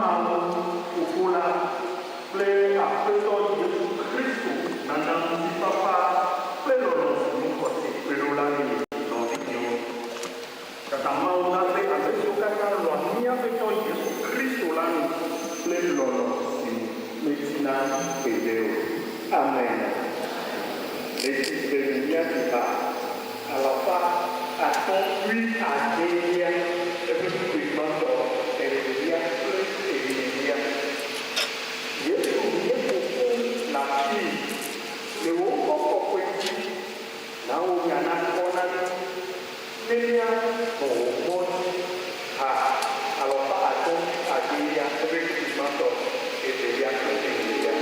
Mawu Fofo la kple Aƒetɔ Yesu Kristo nana ŋutifafa kple lɔlɔ̃ si ŋu xɔse kpe ɖo la mi, nɔvinyewo. Kaka Mawu nakpe ame siwo katã lɔ̃a mía Aƒetɔ Yesu Kristo la nu kple lɔlɔ̃ si metsina gbeɖe o. Amen. Le tsitre nu míadzi ha 570lia, eƒe kpukpui gbãtɔ, evelia kple enelia. Yesu nye Fofo nàfii le wò ŋkɔ kɔkɔe dzi, na wò nya nakɔ na mí. Ne míanɔ wò mɔ dzi ha 570lia, eƒe kpukpui gbãtɔ, evelia kple enelia.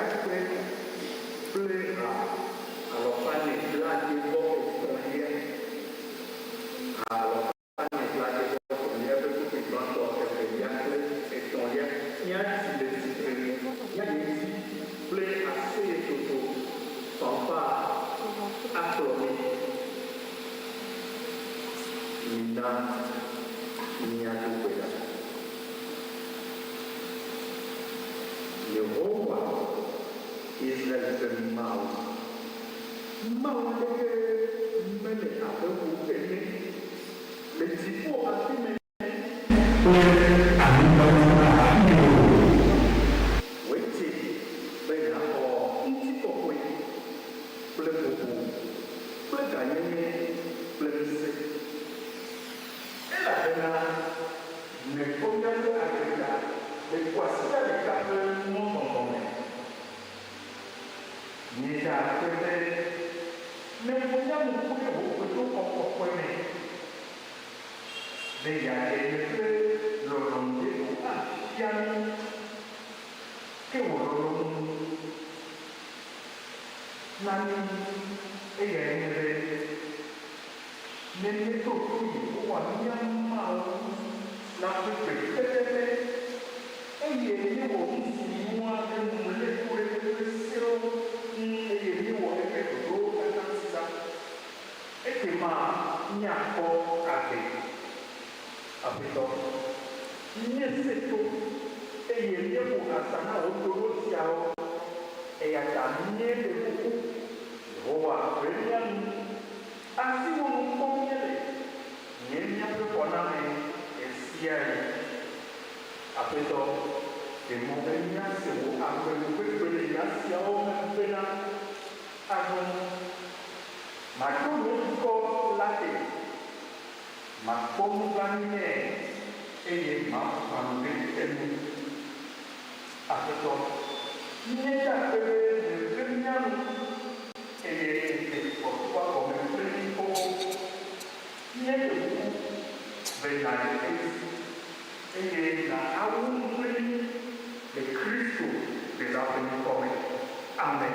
akpe kple ha alafa ene blaade vɔ etɔ̃lia. Ha alafa ene blaade vɔ etɔ̃lia ƒe kpukpui gbãtɔ, evelia kple etɔ̃lia. Míadzi le tsitre nu, míayi edzi kple aseyetsotso fanfaa akplɔ mí. Mina míado gbe ɖa. Yehowa, Israel ƒe Mawu, Mawu aɖeke mele abe wò ene le dziƒo afi mɛ kple anyigba dzi afi mɛ o. Wòe dze be nàxɔ ŋutikɔkɔe kple bubu kple gãnyenye kple ŋusẽ. Elabena nèkpɔ míaƒe agbe ta le kwasiɖa ɖeka ƒe mɔzɔzɔ me. Míeda akpe be nèƒo mía nu ƒu ɖe wò gbedoxɔ kɔkɔe me be yeaɖe yeƒe lɔlɔ̃nu deto afia mí ke wò lɔlɔ̃nu na mí, eyae nye be, Ne míeɖo to Yehowa mía Mawu la ƒe gbe pɛpɛpɛ eye míewɔ nu si nyoa enu lé to ɖe eƒe sewo ŋu eye míewɔ eƒe ɖoɖowo katã dzi la, ekema míakpɔ agbe. Aƒetɔ, míese to eye míeƒo asa na wò ɖoɖo siawo, eya ta míeɖe kuku, Yehowa, ve mía nu. Asiwò nu kpɔm míele, nye míaƒe xɔname ɣesiaɣi. Aƒetɔ, ɖe mɔ be míase wò amenugbegbe le nya siawo me bena, Azɔ maɖo nye dukɔ la te, makpɔ nublanui nɛ, eye maƒã nu ɖe enu. Aƒetɔ, míeda akpe be nève mía nu. Eye ŋkeke kpɔtɔa gɔme kple mí xoxo. Míeɖe kuku be nàyi edzi eye nàawu nu kple mí le Kristo Ɖela ƒe ŋkɔ me. Amen.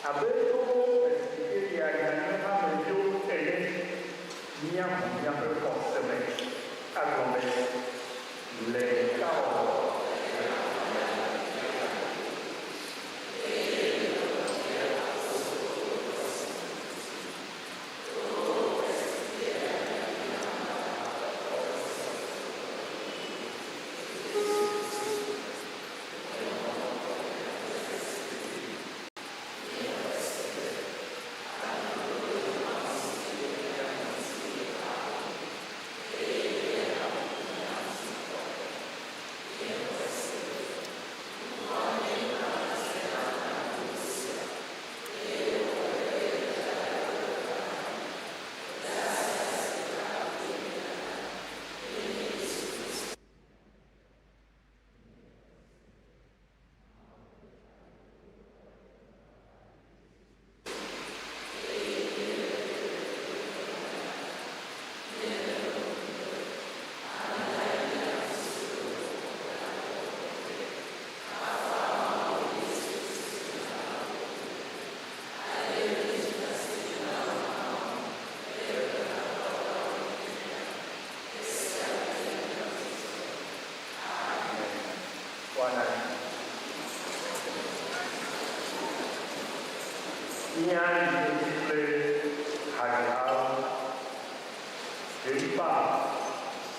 Abe togo Presbyteria nyanyuihameviwo ene, míaʋu míaƒe xɔse me agblɔ be, Le ɖekawɔwɔ kple hamea me. Woana míayi edzi kple hadzihawo, Dzeƒã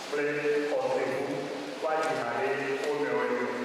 kple xɔseŋu woadzi ha ɖe wo nɔewo yome.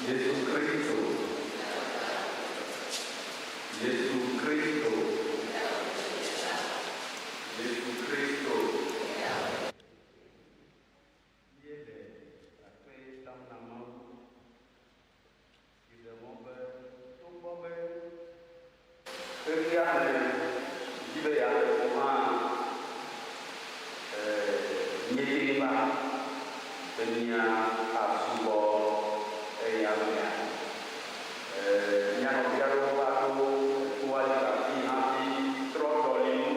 Yesu Kristo. Yesu Kristo. Yesu Kristo. Míele akpe dam na Mawu si ɖe mɔ be togbɔ be xexea me di be yeaɖe fu hã, míete va be míasubɔ eya amea. Mía nɔvi aɖewo va to etoa dzi le afii hafi trɔ ɖɔli nu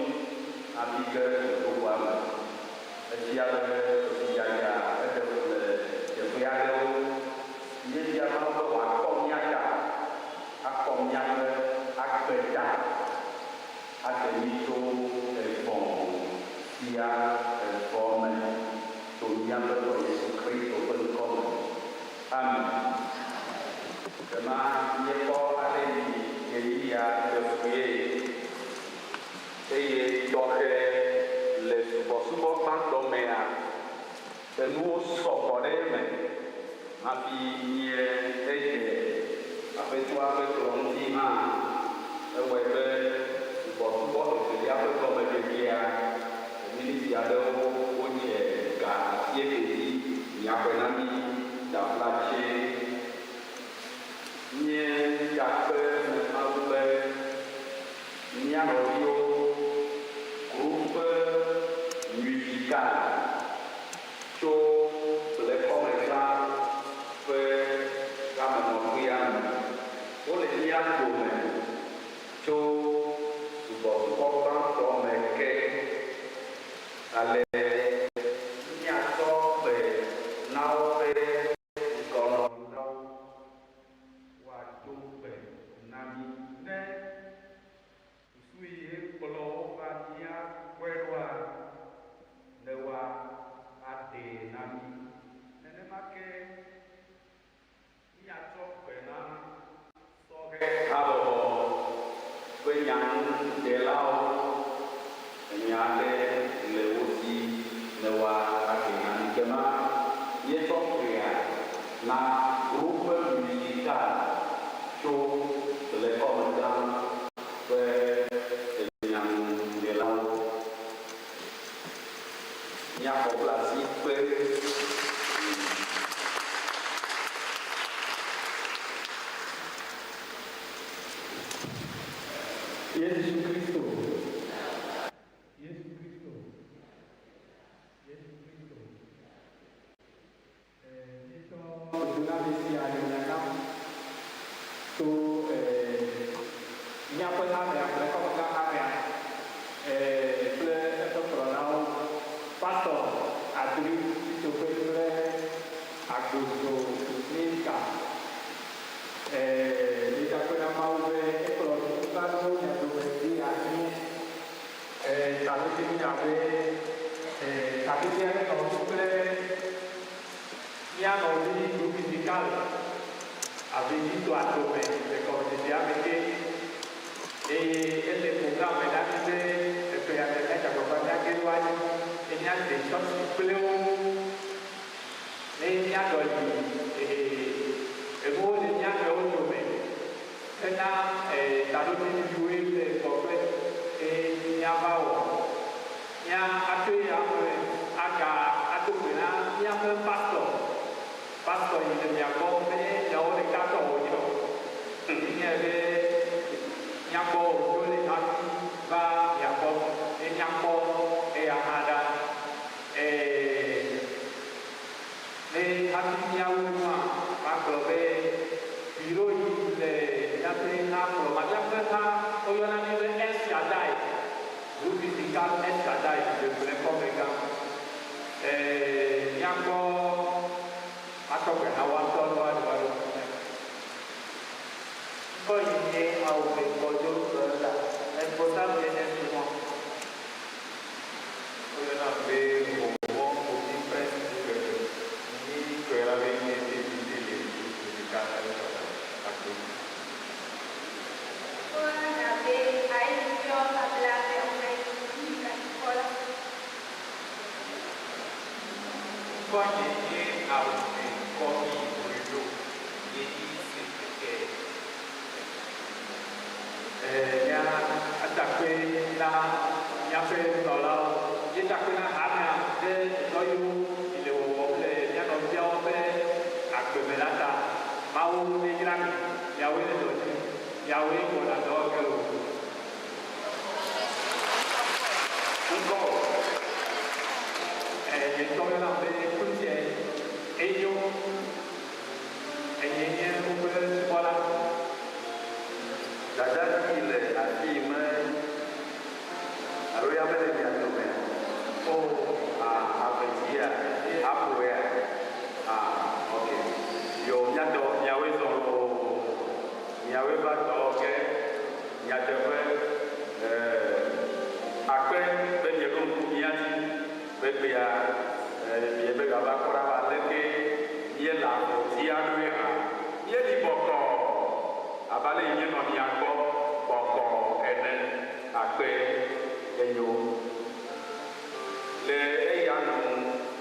hafi ge ɖe gbedoxɔa me. Efia be tsidzadza eɖe fu le teƒe aɖewo. Míebia Mawu be wòakpɔ mía ta, akpɔ míaƒe agbe ta, aɖe mí tso evɔ̃ sia evɔ̃ me to mía Aƒetɔ Yesu Kristo ƒe ŋkɔ me. Amen. Ekema míekpɔ ale yi ɣeyiɣia ɖe fue eye tɔxɛ le subɔsubɔ gbãtɔ mea, enuwo sɔgbɔ ɖe eme hafi mie edze Aƒetɔa ƒe kplɔ̃ ŋuti hã. Ewɔe be subɔsubɔ evelia ƒe gɔmedzedzea, miniti aɖewo wodze ga asieke dzi miaxɔe na mí taflatse. Míegakpe me Mawu be mía nɔviwo Groupe Musical tso Blekɔmegã ƒe gamenɔƒea me. Wole mía dome tso subɔsubɔ gbãtɔ me ke. Ale míatsɔ gbe na woƒe ŋgɔnɔlawo woado gbe na mí ne susu ye kplɔ wo va mía gbɔe ɖoa, ne woaɖee na mí. Nenema ke míatsɔ gbe na sɔhɛ habɔbɔ ƒe nyanuɖelawo enya aɖe le wo si ne woaɖee na mí. Kema míetsɔ gbea na Groupe Musical tso Blekɔmegã ƒe nyanuɖelawo. Míaxɔ kple asi kpe. Yesu Kristo. Yesu Kristo. Yesu Kristo. Míetsɔ gbedoname sia le mia nam tso míaƒe hamea, Blekɔmegã hamea kple eƒe kplɔlawo, Pastor Adri Sitsoƒe kple Agbozo Minka. Míedakpe na Mawu be ekplɔ mí va ɖo mia dome eye anyi taɖodzinu abe taɖodzi aɖe nɔ mí kple mía nɔvi Groupe abe Tito dome le gɔmedzedzea me ke. Eye ele program me na mí be eƒe ya me míadze agbagba míage ɖo anyi eye míade tsɔtsi kple wo ne míaɖɔli enuwo le mía nɔewo dome hena taɖodzinu yiwoe le ŋgɔgbe. be míagbɔ wòɖo le hafi va mia gbɔ ne míakpɔ eya hã ɖa. Ee, ne hafi míawu nua, magblɔ be bureau yi le míaƒe ha kplɔma. Míaƒe ha woyɔna mí be El Shaddai, groupe musical El Shaddai le Gblẽkɔmegã. Ee, míagbɔ atsɔ gbe na woa ŋutɔ ne woaɖe woa ɖokui me. Ŋkɔ yi nye Aobe Kɔdzo Loretta, responsable des instruments. Woyɔnam be Vɔvɔ̃ Kofi Prince Dzigbeɖe, nyi kɔyɔna be nye député le groupe musical El Shaddai. Akpe. Woyɔna be Ayiviɔ Abla Merveille, nyi gadzikpɔla. Ŋkɔnye nye Aobe Kɔfi Bruno, nye nyi secrétaire. Ee, mía ada akpe na míaƒe nunɔlawo. Míeda akpe na hamea ɖe dɔ yiwo mi le wɔwɔm le mía nɔviawo ƒe agbe me la ta. Mawu neyra mi. Miawoe le dɔ dzi. Miawoe gbɔna dɔ wɔ ge o. Ŋkɔ. Ee, nye ŋutɔ woyɔnam be Klutse Enyo. Enye nye woƒe subɔla. Dada si le afi yi me alo ya mele mia domea? O. Ah, avetia, aƒoea. Ah, ok. Yo, míatɔ miawoe zɔ loo. Miawoe va dɔ ge nyateƒe. Ɛɛ, akpe be mieɖo ŋku mía dzi be gbea miebe gava kpɔ ɖa be aleke míele avɔtia ɖoe hã. Míeli bɔkɔɔ abe ale yi míenɔ mia gbɔ bɔkɔɔ ene. Akpe enyo. Le eya nu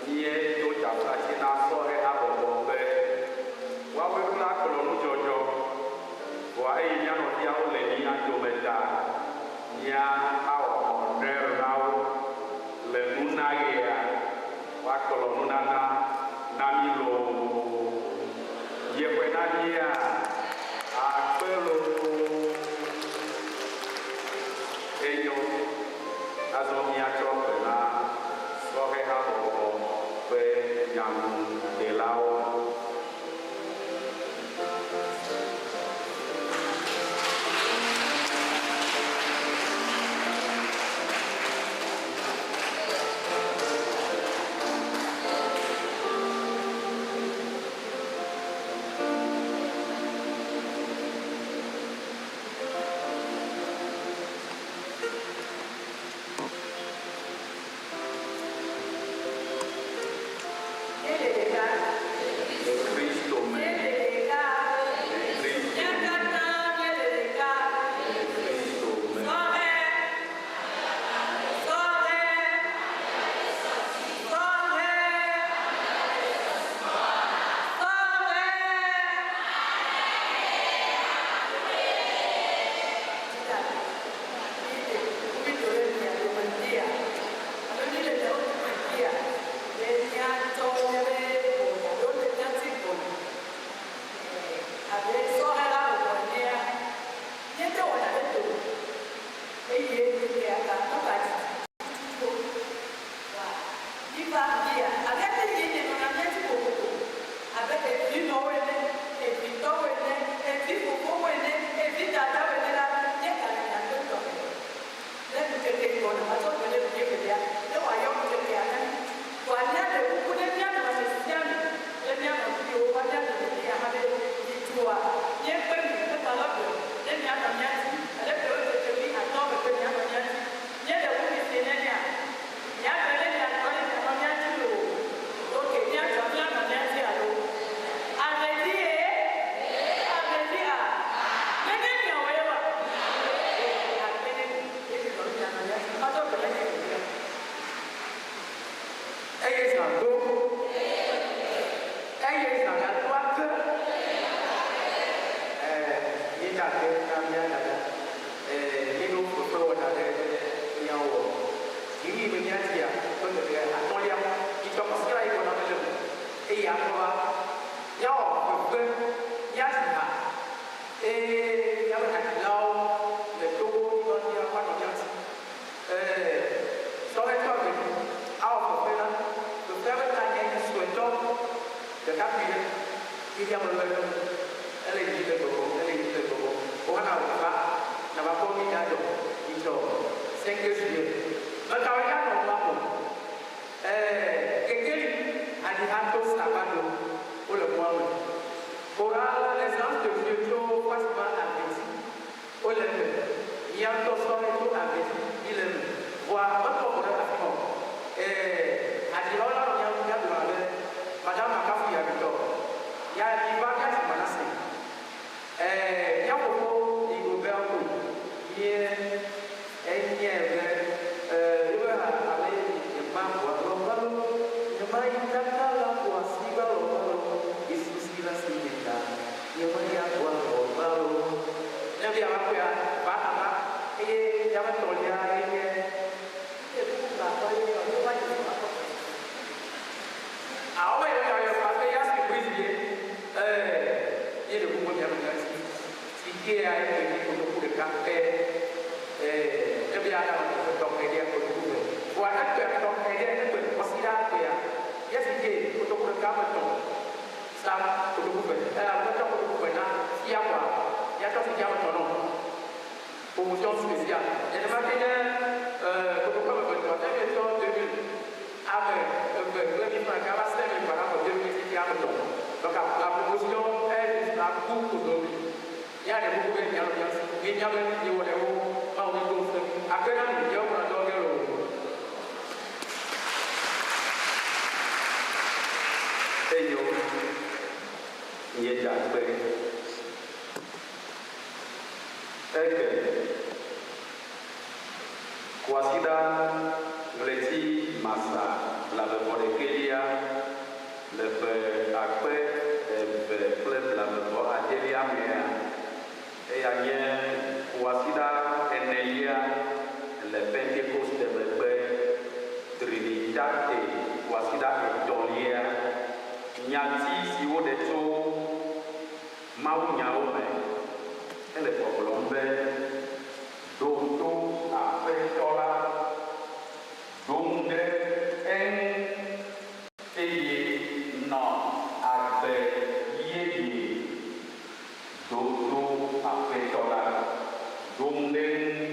míedo taflatsi na sɔhɛ habɔbɔ be woawoe la kplɔ nudzɔdzɔ vɔa eye mía nɔviawo le mía dome ta mía awɔ honneur na wo le nunaɣia woakplɔ nunana na mí loo. Miexɔe na mía akpe loo. Enyo. Azɔ míatsɔ gbe na sɔhɛ habɔbɔ ƒe nyanuɖelawo. Míele ɖeka. Le Kristo me. Míele ɖeka. Le Kristo Mía me. katã míele ɖeka. Le Kristo me. Sɔhɛ. Sɔhɛ. Sɔhɛ. Sɔhɛ. Eye zã do, eye zã gado ake. Ɛɛ, míeda akpe na mía dada. Ɛɛ, míeɖo fefewɔna ɖe be míawɔ. Ɣeyiɣi me míatia ƒe ŋkeke atɔ̃lia, dzidzɔ kɔsiɖa yi gbɔna mele o. Eye akpɔ va, míawɔ fefe, míadzi ha eye Wò hã nàwɔ va nàva kpɔ nu yi adzɔ nyitsɔ 5 juillet. Mekawoe anɔ nua me o. Ɛɛ, kekeli hadziha to Sabado wole mɔa me. Chorale Les Anges de Dieu tso Kwasima Aveti wole eme. Mía ŋutɔ sɔhɛ tso Aveti míle eme. Vɔa metɔ vɔ ɖe afima o. Ɛɛ, hadzilawo la nɔ mía ŋu mía dome abe Madame Makafu Yabitɔ, ya miva míadzi Manasse. Ɛɛ, mía fofo Rigoberto mie enyae be ɛɛ yeƒe ha ale nyema ʋua lɔ va lo, nyema yi kaka la ƒo asi va lɔ va lo, Yesu si la si nye ta, nyema ya ʋua lɔ va lo. Ne via va kpɔea, va ama eye míaƒe tɔlia ye nye. Awo be yewo yɔ parce que ya surprise ye eh ye ɖe kuku mia mia si si ke ya ye ke kotoku ɖeka ke eh ebia ya nɔ tɔxɛ ɖe kotoku me voa egbe tɔxɛ ɖe egbe kɔsiɖa gbea ya si ke kotoku ɖeka me tɔ sa kotoku ve eh alo tsɔ kotoku ve na fia kɔa ya tsɔ si ke ame tɔ nɔ promotion spéciale nenema ke nye eh kotoku ame ve tɔ ne mietsɔ 2000 ame eve kple mi franc ava 5000 kɔa na xɔ 2000 si ke ame tɔ. Donc la promotion est jusqu'à court aujourd'hui. Mía ɖe kuku be mia nɔ mía si. Mi nya be mi wɔ ɖe wo Mawu mi do ŋusẽ mi. Akpe na mi, miawo kplɔ dɔ ge loo. Enyo, míeda akpe. Egbe, kwasiɖa ɣleti masa blavevɔɖekɛlia le ƒe 2028 mea, eya nye kwasiɖa enelia le Pentekoste megbe, Trinitate kwasiɖa etɔ̃lia. Nyati si woɖe tso mawunyawo me hele gbɔgblɔm be, Ɖo to Aƒetɔ la, ɖo ŋu ɖe eŋu, eye nɔ agbe yeye. Ɖo to Aƒetɔ la, ɖo ŋu ɖe eŋu,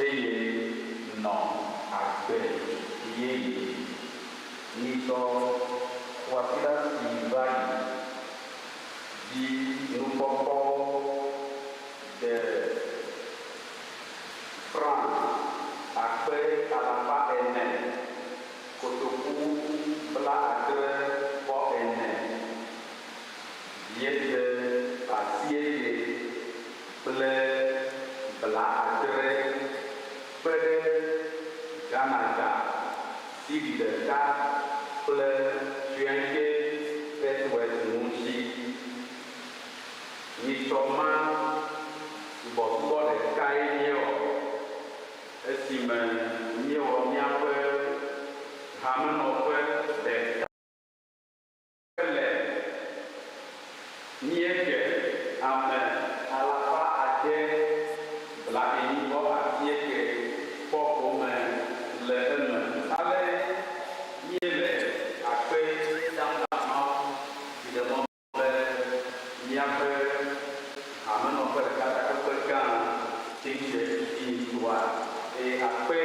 eye nɔ agbe yeye. Nyitsɔ kwasiɖa si va yi dzi nukpɔkpɔ ɖe franc 400 kotoku 64 8 kple 70 kpe ɖe Ghana ga cedi ɖeka kple twenty pesewas ŋuti. Nyitsɔ ma subɔsubɔ ɖekae míewɔ esime míewɔ míaƒe hamenɔƒe ɖeka le míedze ame 648 kpɔ gome le eme. Ale míele akpe dam na Mawu si ɖe mɔ be míaƒe hamenɔƒe ɖeka takpekpe gã te ŋu dze edzi ŋutɔa, eye akpe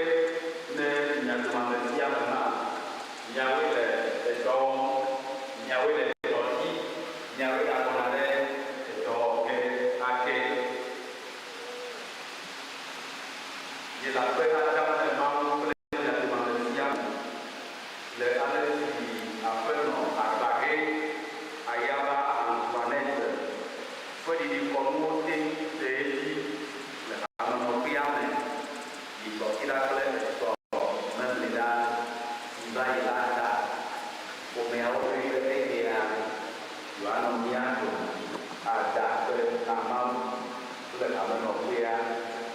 ne mia dome ame sia ame hã, miawoe le edɔ wɔm, miawoe le dɔ dzi, miawoe gagbɔna ɖe edɔ ge ake. Miele akpe hã dam ne Mawu kple mia dome ame sia ame le ale si Aƒenɔ Agbahe Ayaba Antoinette ƒe ɖiɖikɔnuwo te ŋu de edzi le hamenɔƒea me yi kɔsiɖa kple etɔ memleɖa si va yi la ta. Ƒomeawo ɖoe be egbea yewoanɔ mía dome ada akpe na Mawu kple hamenɔƒea,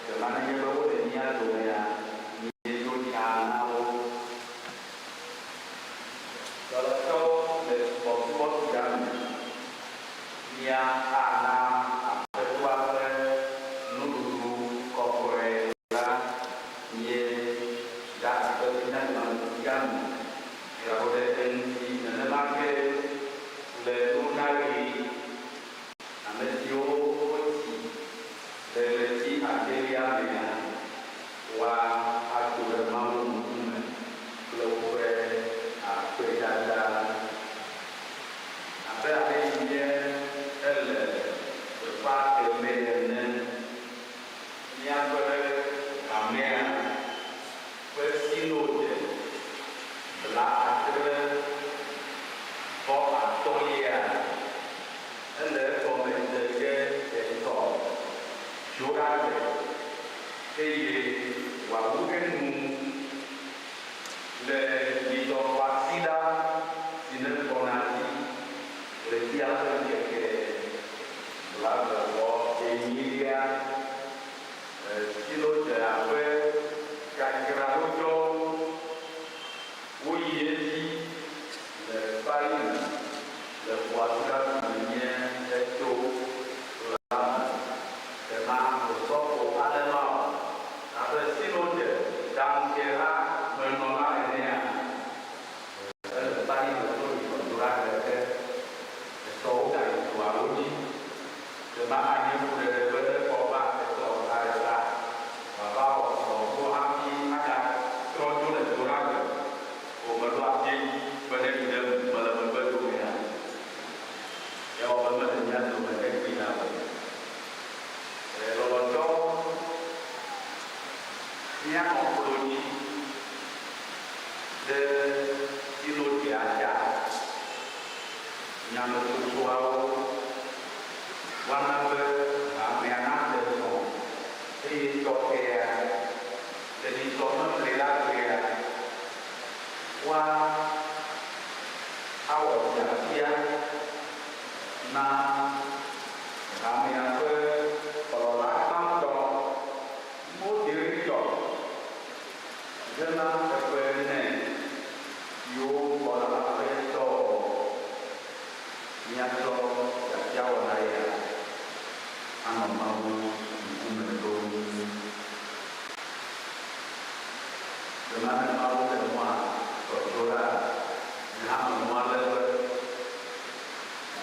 gema nenye be wole mía domea, míedo tsa na wo. Dɔlɔtɔwo le subɔsubɔ sia me, mía ana Aƒetɔa ƒe nuɖuɖu kɔkɔe la míeda akpe mía dometɔ sia ame dzra ɖo ɖe eŋuti. Nenema ke le nunaɣi, ame siwo wotsi. Woado ɖe Mawu ŋkume kple woƒe akpedada. Abe ale si nye ele gbeƒã ɖemee ene, míaƒe hamea ƒe sinode 65lia ele egɔme dze ge etɔ Dzoɖagbe eye wòawu enu le nyitsɔ kwasiɖa si negbɔna dzi, ɣletia ƒe ŋkeke 24lia. Sinodea ƒe dzadzraɖodzɔwo woyi edzi le Spain le kwasiɖa si me nye etso la me. Ema osɔfo aɖe ma o, abe Sinode ɖaŋudzeha me nɔla enea, ele Spain tso nyitsɔdoɖagbe ke. Etɔwo gayi toawo dzi. Ɖema anye fuɖeɖe be ne kɔ va etɔ aɖe la, wòava wɔ srɔ̃ hafi agatrɔ dzo le doɖagbe o. Meɖo asi edzi be ne mi ɖe mele megbe domea, ewɔ be mele mía dome egbea o. Lɔlɔ̃tɔ, míanɔ klo dzi ɖe Sinodea ta. Nyametsotsoawo woana be hamea nate zɔ eye tɔxɛa le nyitsɔ memli la gbea, woa awɔ tiatia na hamea ƒe kplɔla gbãtɔ, moderator, hena eƒe ene siwo gbɔna la ƒe dɔwɔwɔ. Míatsɔ tiatiawɔna ya anɔ Mawu ŋkume ɖom. Ɖema ne Mawu ɖe mɔa tɔtso ɖa, nye hã menɔ ale be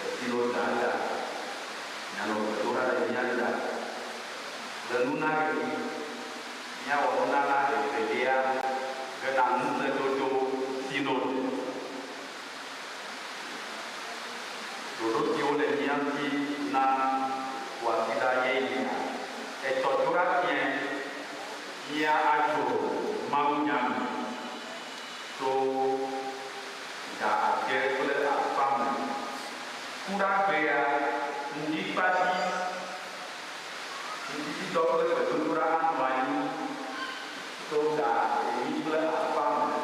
ɖesiwo da ta, mianɔ gbe dom ɖa ɖe mía ta le nunaɣi. Míawɔ nunana evelia hena ŋusẽdodo sinode. Ɖoɖo siwo le mía si na kwasiɖa yeyea, etɔ dzora fiẽ mía adzro mawunya me tso ga ade kple afã me. Kuɖagbea ŋdikpa dzi Ŋutititɔ kple gbedodoɖa anɔ anyi tso ga enyi kple afã me.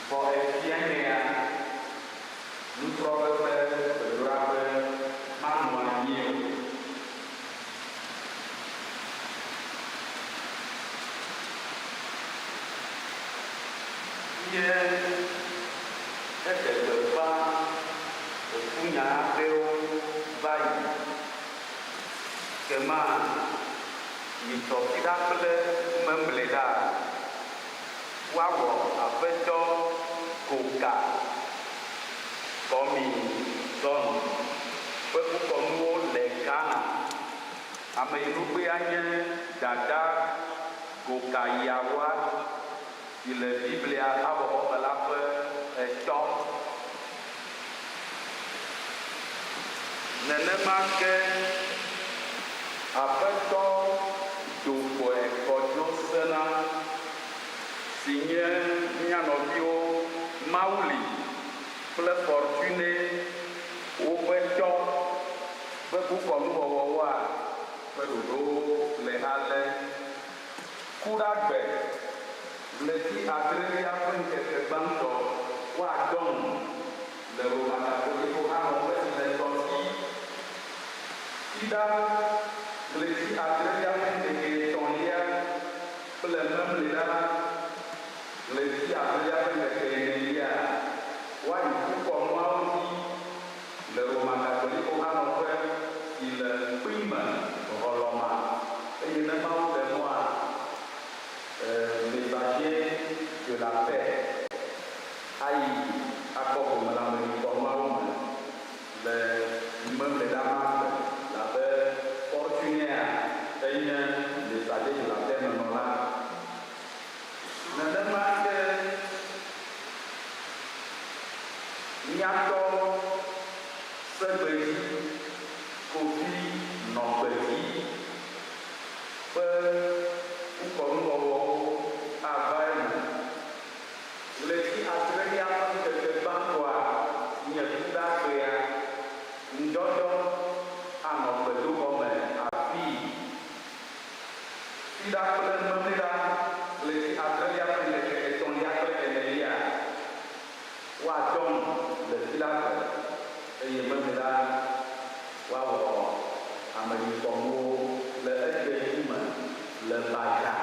Vɔ efia nyea, nusrɔ̃ƒe kple gbedoɖaƒe manɔ anyi o. Nye eɖe gbeƒã ekunya aɖewo va yi. Kema nyitsɔ fiɖa kple memle ɖa, woawɔ Aƒetɔ Goka Kɔmi John ƒe kukɔnuwo le Ghana. Ameyinugbea nye Dada Goka Yawa si le Biblia Habɔbɔ me la ƒe etɔ. Nenema ke Aƒetɔ do kɔe kɔdzo sena, si nye mía nɔviwo Mawuli kple Fortune woƒe tɔ ƒe kukɔnuwɔwɔwoa ƒe ɖoɖowo le ale. Kuɖagbe, ɣleti adrelia ƒe ŋkeke gbãtɔ, woadɔ ŋu le Roma Katoliko hanɔƒe si le Tɔsi. Fiɖa, ɣleti adrelia ƒe ŋkeke etɔ̃lia kple Memleɖa, ɣleti adrelia ƒe ŋkeke enelia, woayi kukɔnuawo dzi le Roma Katoliko hanɔƒe si le Kpime, Hlɔma, eye ne Mawu ɖe mɔa, Messager de la Paix ayi akpɔ gome le ameɖikɔnuawo me le Memleɖa ma gbe, labe Fortunea enye Messager de la Paix menɔla. Fiɖa kple Memleɖa ɣleti adrelia ƒe ŋkeke etɔ̃lia kple enelia, woadɔ nu le Fiɖagbe, eye Memleɖa woawɔ ameɖikɔnuwo le egbe me le Baja.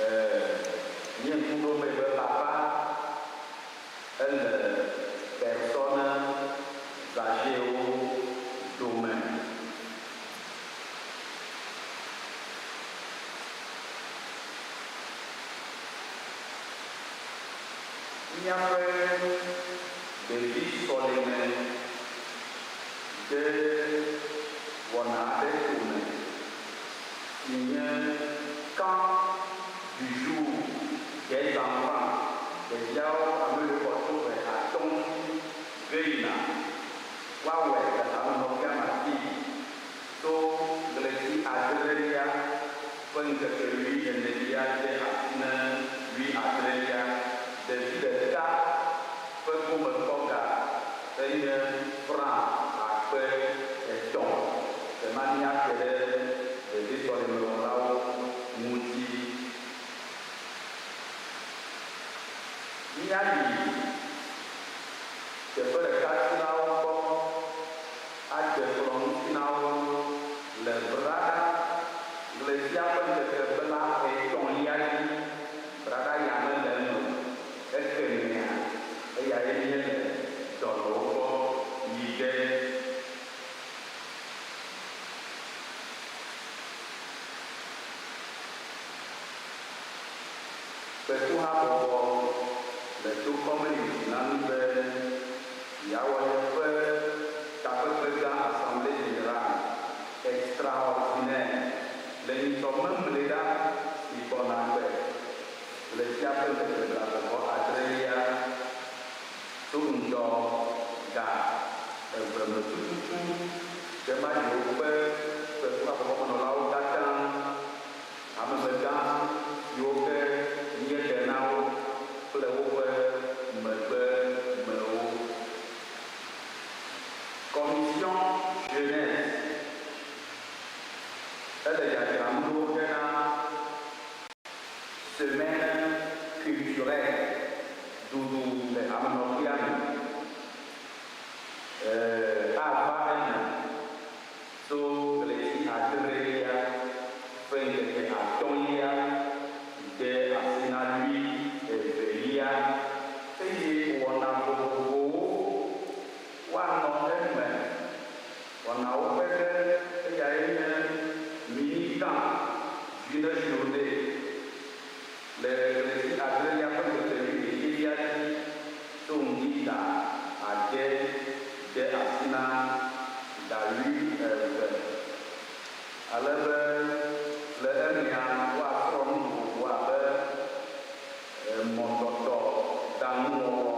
Ee, nye ŋku ɖo mee be papa ele personnes âgées-wo dome. Míaƒe ɖevi sɔleme de wɔna aɖe tome si nye Camp du jour des enfants, ɖeviawo ame yiwo xɔ tso ƒe atɔ̃ dzi ve yina. Woawɔe le hamenɔƒea me afii tso ɣleti adrelia ƒe ŋkeke wui enelia de asi ne wui adrelia. Ɖevi ɖeka ƒe gomekpɔga enye franc 3000. Ɖema míake ɖe ɖevi sɔlemewɔlawo ŋuti. Míayi teƒe ɖeka tsilawo gbɔ adze kplɔ ŋuti na wo le Braɖa ɣletia ƒe ŋkeke bla etɔ̃lia dzi. Braɖa ya mele eme o. Ekemɛa, eyae míele dɔnɔwo gbɔ yi ge. Kpekuhabɔbɔ le to kɔmliti na mí be yeawɔ yeƒe takpekpe gã Assemblée Générale Extraordinaire le nyitsɔ Memleɖa si gbɔna gbe ɣletia ƒe ŋkeke blaeve vɔ adrelia tso ŋdɔ ga eve me tututu ɖe ma yewoƒe kpekuhabɔbɔmenɔlawo katã, hamemegã siwo ke míeɖe na wo kple woƒe megbemewo. Commission Jeunesse ele dzadzram ɖo hena Semaine Culturelle ɖuɖu le hamenɔƒea me. Ee, ava eme tso ɣleti adrelia ƒe ŋkeke atɔ̃lia de asi na wui evelia, eye wɔna vovovowo woanɔ eme. Wɔnawo ƒe ɖe eyae nye mini camp d'une journée le ɣleti adrelia ƒe ŋkeke wui ɖekɛlia dzi tso ŋdi ga ade de asi na ga wui eve. Ale be le emea woasrɔ̃ nu vovovowo abe mɔtɔtɔ, ɖaŋuwɔwɔ,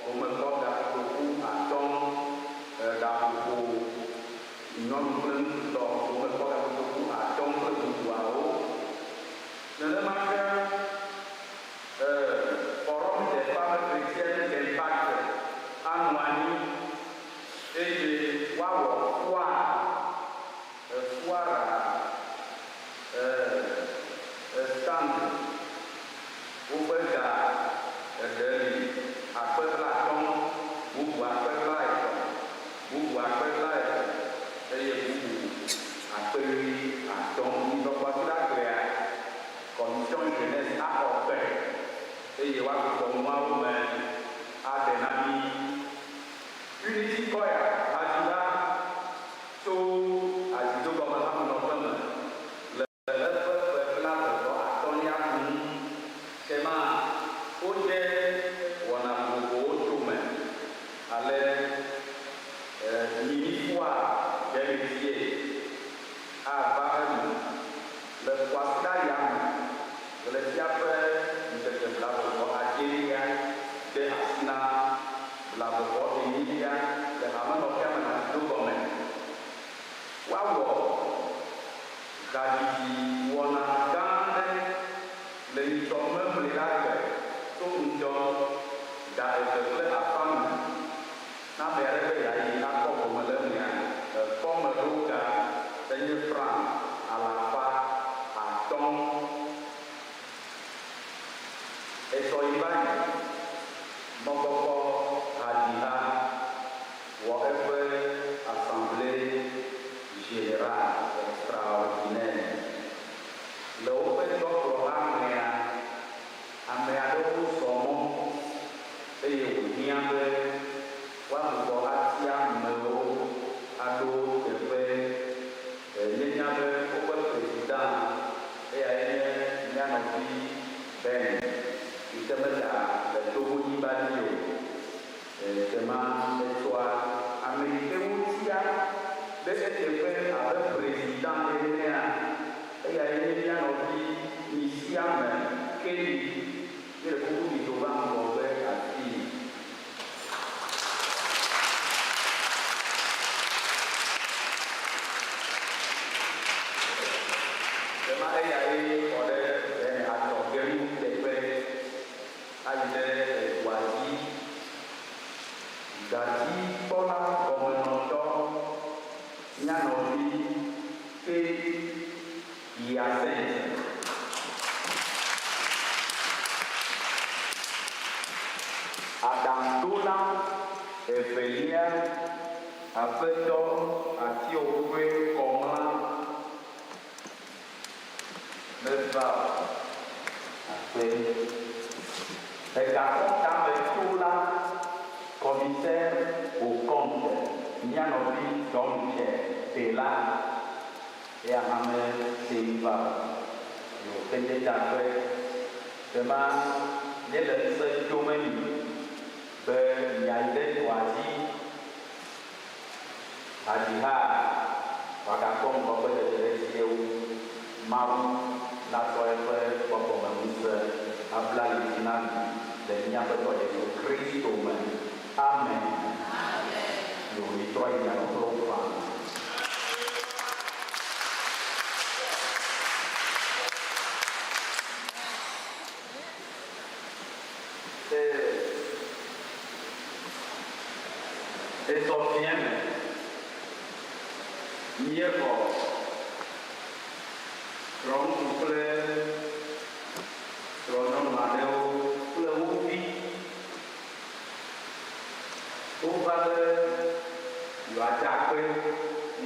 ƒomekpɔga kotoku atɔ̃, ɖaƒoƒo, nyɔnu kple ŋutsu tɔ, ƒomekpɔga kotoku atɔ̃ kple bubuawo. Nenema ke Forum des femmes chrétiennes d'impact anɔ anyi eye woawɔ foire, foire stand woƒe ga eɖe li 50,000, bubu 30,000, bubu 30,000 eye bubu 50,000. Ŋdɔkɔsiɖagbea, Commission Jeunesse axɔ ƒe eye woagbugbɔ nuawo me aɖe na mí. Unity Choir hadzila tso Azidogɔmehamenɔƒe me le eƒe ƒe blaeve vɔ atɔ̃lia kum. Kema wode wɔna vovovowo tome ale mini foire des métiers ava eme le kwasiɖa ya me ɣletia ƒe ŋkeke blaeve vɔ adelia de asi na blaeve vɔ enyilia le hamenɔƒea me le Azidogɔme. Woawɔ hadzidzi wɔna gã aɖe le nyitsɔ Memleɖa gbe tso ŋdɔ ga eve kple afã me. Ne ame aɖe be yeayi akpɔ gome le emea, ekɔme ɖo ga enye franc alafa Ben yi ke meda le Togonyigba dzi o. Ekema etsɔa ame yi ke wotia ɖe eteƒe abe prezidã enea, eyae nye mía nɔvi Misiame Kelly. Míele kuku ɖi do va ŋgɔgbe afii. Ekema eyae xɔ ɖe Ben adzɔgenu teƒe ayi ɖe eʋua dzi. Gadzikpɔla gɔmenɔtɔ, mía nɔvi K. Hyacinthe. Aɖaŋuɖola evelia, Aƒetɔ Atioƒoe Kɔmla meva o. Akpe. Egakɔntametola, Commissaire aux comptes, mía nɔvi John Tse Bela, eya hã mete ŋu va o. Yo, ke nye da akpe bema míele ŋusẽ dom mi be miayi ɖe dɔa dzi Hadziha wòagakpɔ ŋgɔgbedede ɖe edzi wu. Mawu nasɔ eƒe gbɔgbɔmeŋusẽ abla ali dzi na mi le mía Aƒetɔ Yesu Kristo me. Amen. Yo, mitrɔ yi mia nɔƒewo faa. Etsɔ fiẽ me míexɔ srɔ̃ŋutsu kple srɔ̃nyɔnu aɖewo kple wo vi. Wova be yewoada akpe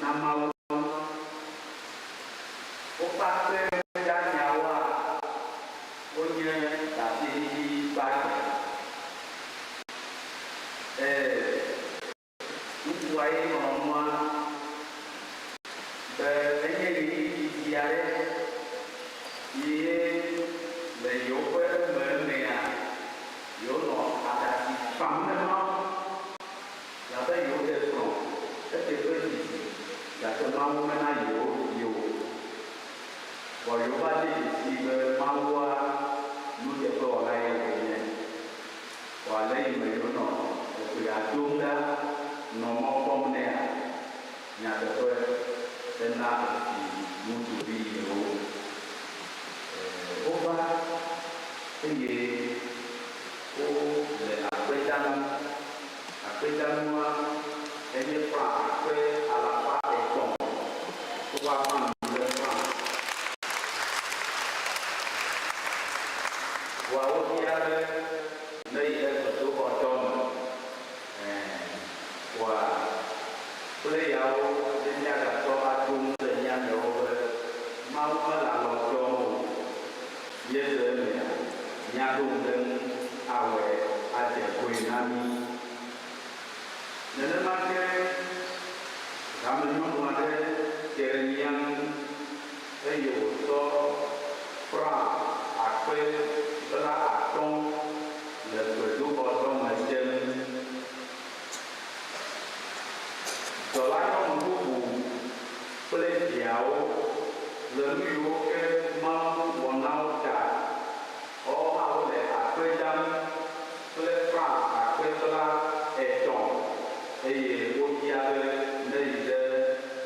na Mawu. Woƒe akpedanyawoa, wonye ɖaseɖiɖi gbagbe. Ee, ŋutsua ye ŋlɔ nua be enye ɣeyiɣi didi aɖe ye le yewoƒe ememea, yewonɔ aɖatsi fam ne Mawu. Labe yewoɖe srɔ̃ eteƒe didi gake Mawu mena yewo vi o. Vɔ yewova de dzesii be Mawua nuteƒewɔlae wònye. Vɔ ale yi me yewonɔ egbea dom ɖa nɔ mɔ kpɔm nɛa, nyateƒe ena evi ŋutsuvi yewo. Wova eye wole akpe dam. Akpedanua enye franc akpe alafa etɔ̃. Wova fã nu ɖe franc. Vɔa wobia be neyi ɖe gbedoxɔ tɔ me. Ɛ̃, vɔa kple yawo ne míagatsɔ ado ŋusẽ mía nɔewo be Mawu mele alɔ dzɔm o. Míese emea, míaɖo ŋu ɖe eŋu awɔe adze goe na mí. Nenema ke hamenyɔnu aɖe te ɖe mía ŋu eye wòtsɔ franc akpe 50 le gbedoxɔdɔ me dem. Dɔlanyɔnu bubu kple viawo le nu yiwo ke Mawu wɔ na wo ta. Woawo hã wole akpe dam kple franc akpe 30 eye wobia be neyi ɖe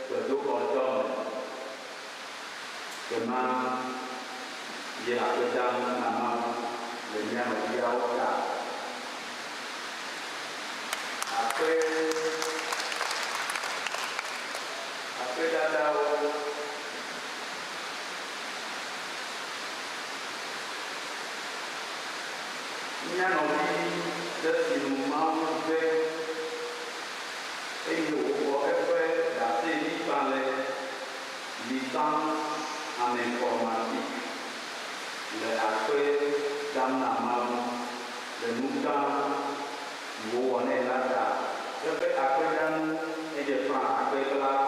gbedoxɔ dɔ me. Kema ye akpe dam na Mawu le mía nɔviawo ta. Akpe akpedadawo. Mía nɔvi ɖe si nu Mawu ve eye wòxɔ eƒe ɖaseɖigbalẽ licence en informatique le akpe dam na Mawu le nu gã si wòwɔ nɛ la ta. Eƒe akpedanu enye franc akpe 30.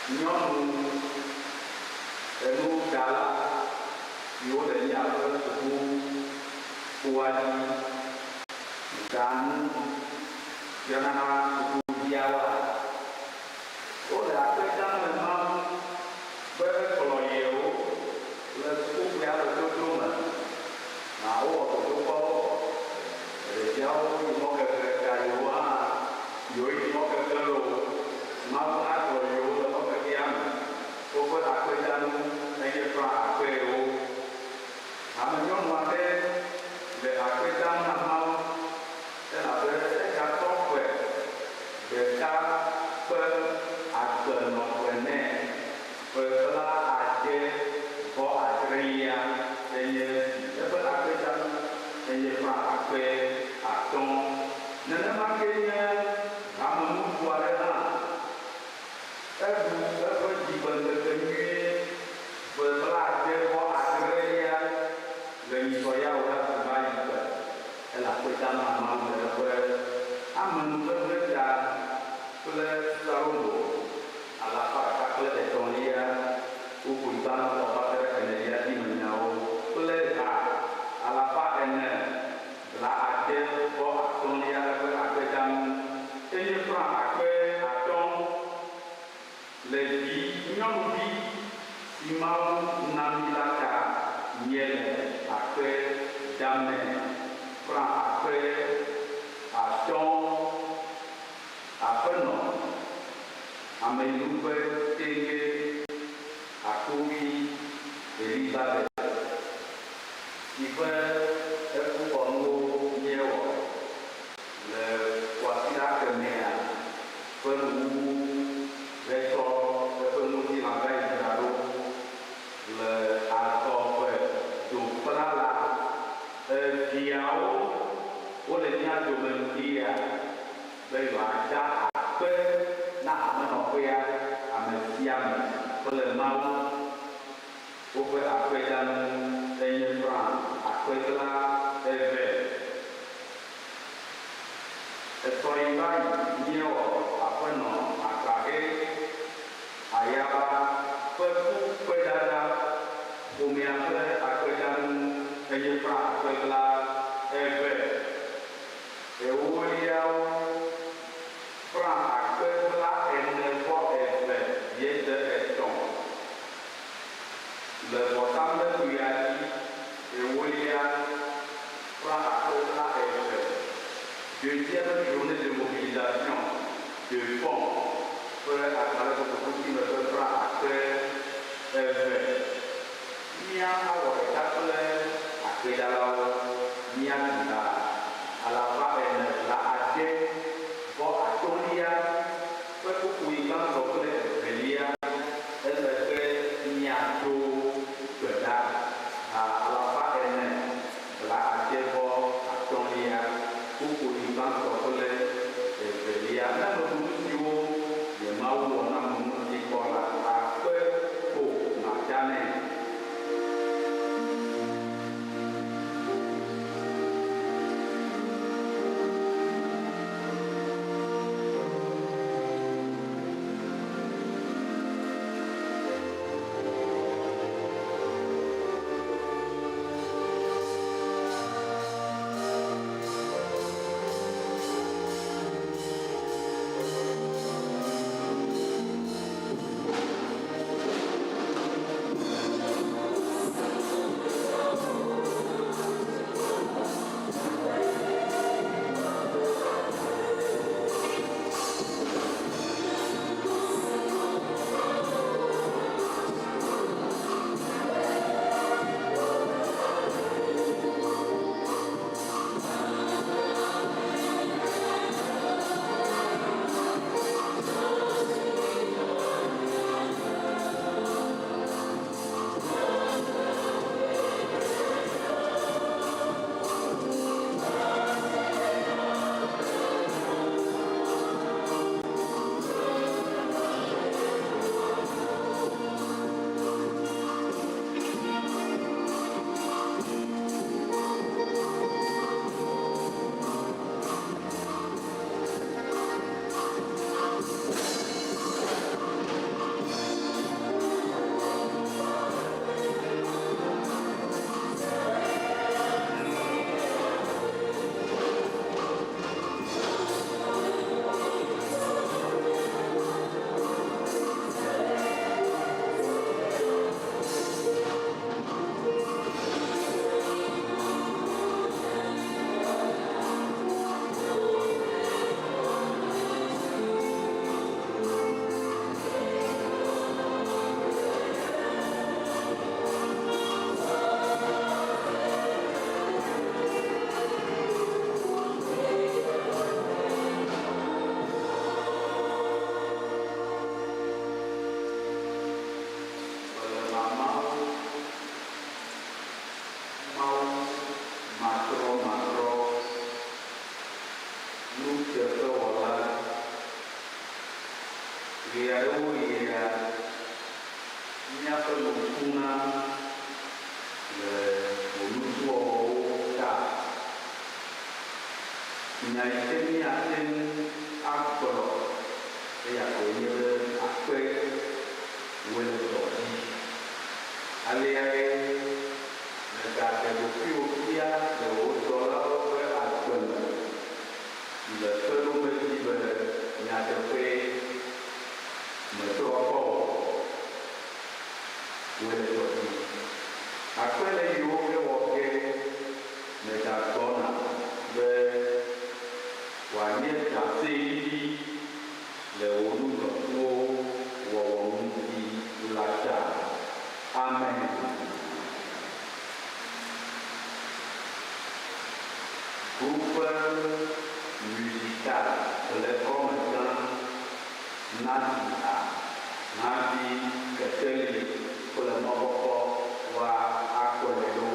Nyɔnu enuɖala siwo le míaƒe sukuxɔa dzi ɖaa nu dzrana na sukuviawoa, wole akpe dam le Mawu be ekplɔ yewo le sukuƒea le toto me. Na wowɔ dodokpɔwo vɔ. Ɖeviawo yi mɔkeke ta yewo hã yewoyi mɔkeke loo. Mawu akplɔ yewo le mɔkekea me. Woƒe akpedanu enye franc akpewo. Ame nyɔnu aɖe le akpe dam na Mawu elabe egatsɔ ƒe ɖeka ƒe agbenɔƒe nɛ. Ƒe blaade vɔ adrelia enye esi. Eƒe akpedanu enye franc 5000. Nenema kee nye hame ŋutsu aɖe hã. Eɖu eƒe dzigbeŋkekenyuie ƒe blaade-vɔ-adrelia le nyitsɔ ya wòɖa si va yi ƒe. Ele akpe dam na Mawu le eƒe amenuveve ta kple Psalomo 103 kpukpui gbãtɔ va se ɖe enelia dzi me nyawo kple ha 465 eƒe akpedanu enye franc 5000 le vi nyɔnuvi si Mawu na mí la ta míele akpe dam nɛ franc 5000. Aƒenɔ, ameyinugbe tenge Akovi Elizabeth si ƒe ekukɔnuwo míewɔ le kwasiɖa kemɛa ƒe nuwuwu hetsɔ eƒe ŋutilã va yi dzra ɖo le azɔ ƒe dokplala eviawo wole mía dome ŋdia be yewoada akpe na hamenɔƒea amesiame kple Mawu. Woƒe akpedanu enye franc 200,000. Etɔ yi va yi míewɔ aƒenɔ Agbage Ayaba ƒe kukpedada ƒomea ƒe akpedanu enye franc 200,000. Ewoliawo franc 43,000 le vɔsamlekpuia dzi. Ewolia franc 200,000. Deuxième journée de mobilisation de fonds ƒe agbalẽ kotoku si me ƒe franc 200,000. Mía awɔ ɖeka kple akpedalawo míadzi ha 465 ƒe kpukpui gbãtɔ kple evelia, emegbe míado gbe ɖa. Ha 465 kpukpui gbãtɔ kple evelia. Ne mebu nu siwo nye Mawu wɔ nam ŋuti kpɔ la, akpe ko mada nɛ. Ɣeaɖewoɣia, míaƒe nu kuna le wò nukuwɔwɔwo ta. Nya yi ke míate ŋu agblɔ eya koe nye be akpe wòe le dɔ dzi. Aleae nègaɖe ɖokuiwò fia le wò dɔlawo ƒe agbe me si le kpeɖomedzi be nyateƒee mètrɔ kpɔ o. Wòe le dɔ dzi. Akpe le yiwo ke wɔ ge nègagbɔna be wòanye ɖaseɖiɖi le wò nu dzɔtsuwo wɔwɔ ŋuti la ta. Amen. Groupe musical Hlekɔmegã nadzi ha hafi kekeli kple mɔkpɔkpɔ woa akplɔe ɖo.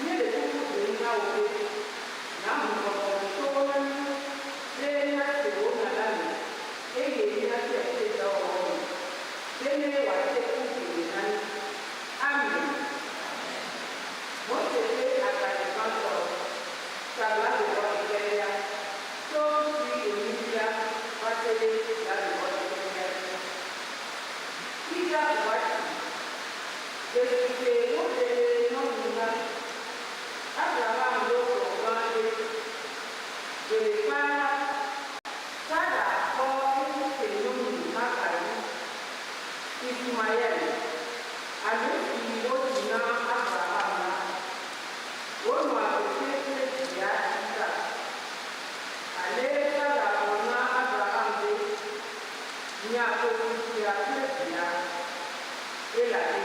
Míele kuku ɖem na wò be nàmu gbɔgbɔ towo na mí be míate Tete woɖe nyɔnu la. Abraham ɖo srɔ̃ gã ɖe. Gbe ɖeka la, Sara kpɔ Egipte nyɔnu Hagar ŋu, Ismael, ame si wodzi na Abraham la, wonɔa vevie kple via Isak. Ale Sara gblɔ na Abraham be, Nya kosi sia kple via, elabe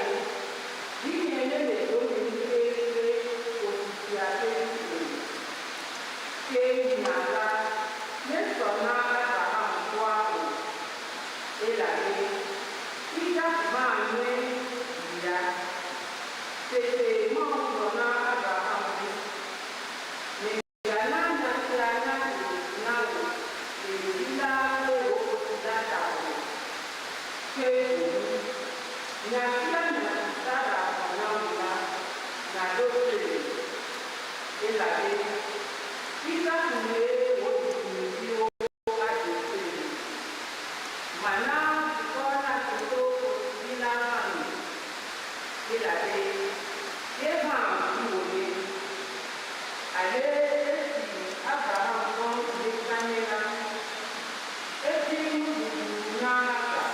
vinye mele domenyigbe kple kosi sia ƒe vi o. Ke nya la mesɔ na Abraham kura o, elabe Isak hã nye via. Tete Mawu gblɔ na Abraham be, Mègana nya sia naɖe na wò le ɖevi la kple wò kosi la ta o, ke boŋ nya sia nya si Sara gblɔ na wò la, nàɖo toe, elabe Isak mee wò dzidzimeviwo ado toe. Mana dukɔ natso to kosivi la hã me, elabe ye hã viwò ye. Ale esi Abraham fɔ ŋdi kanye la, edi nuɖuɖu na Hagar.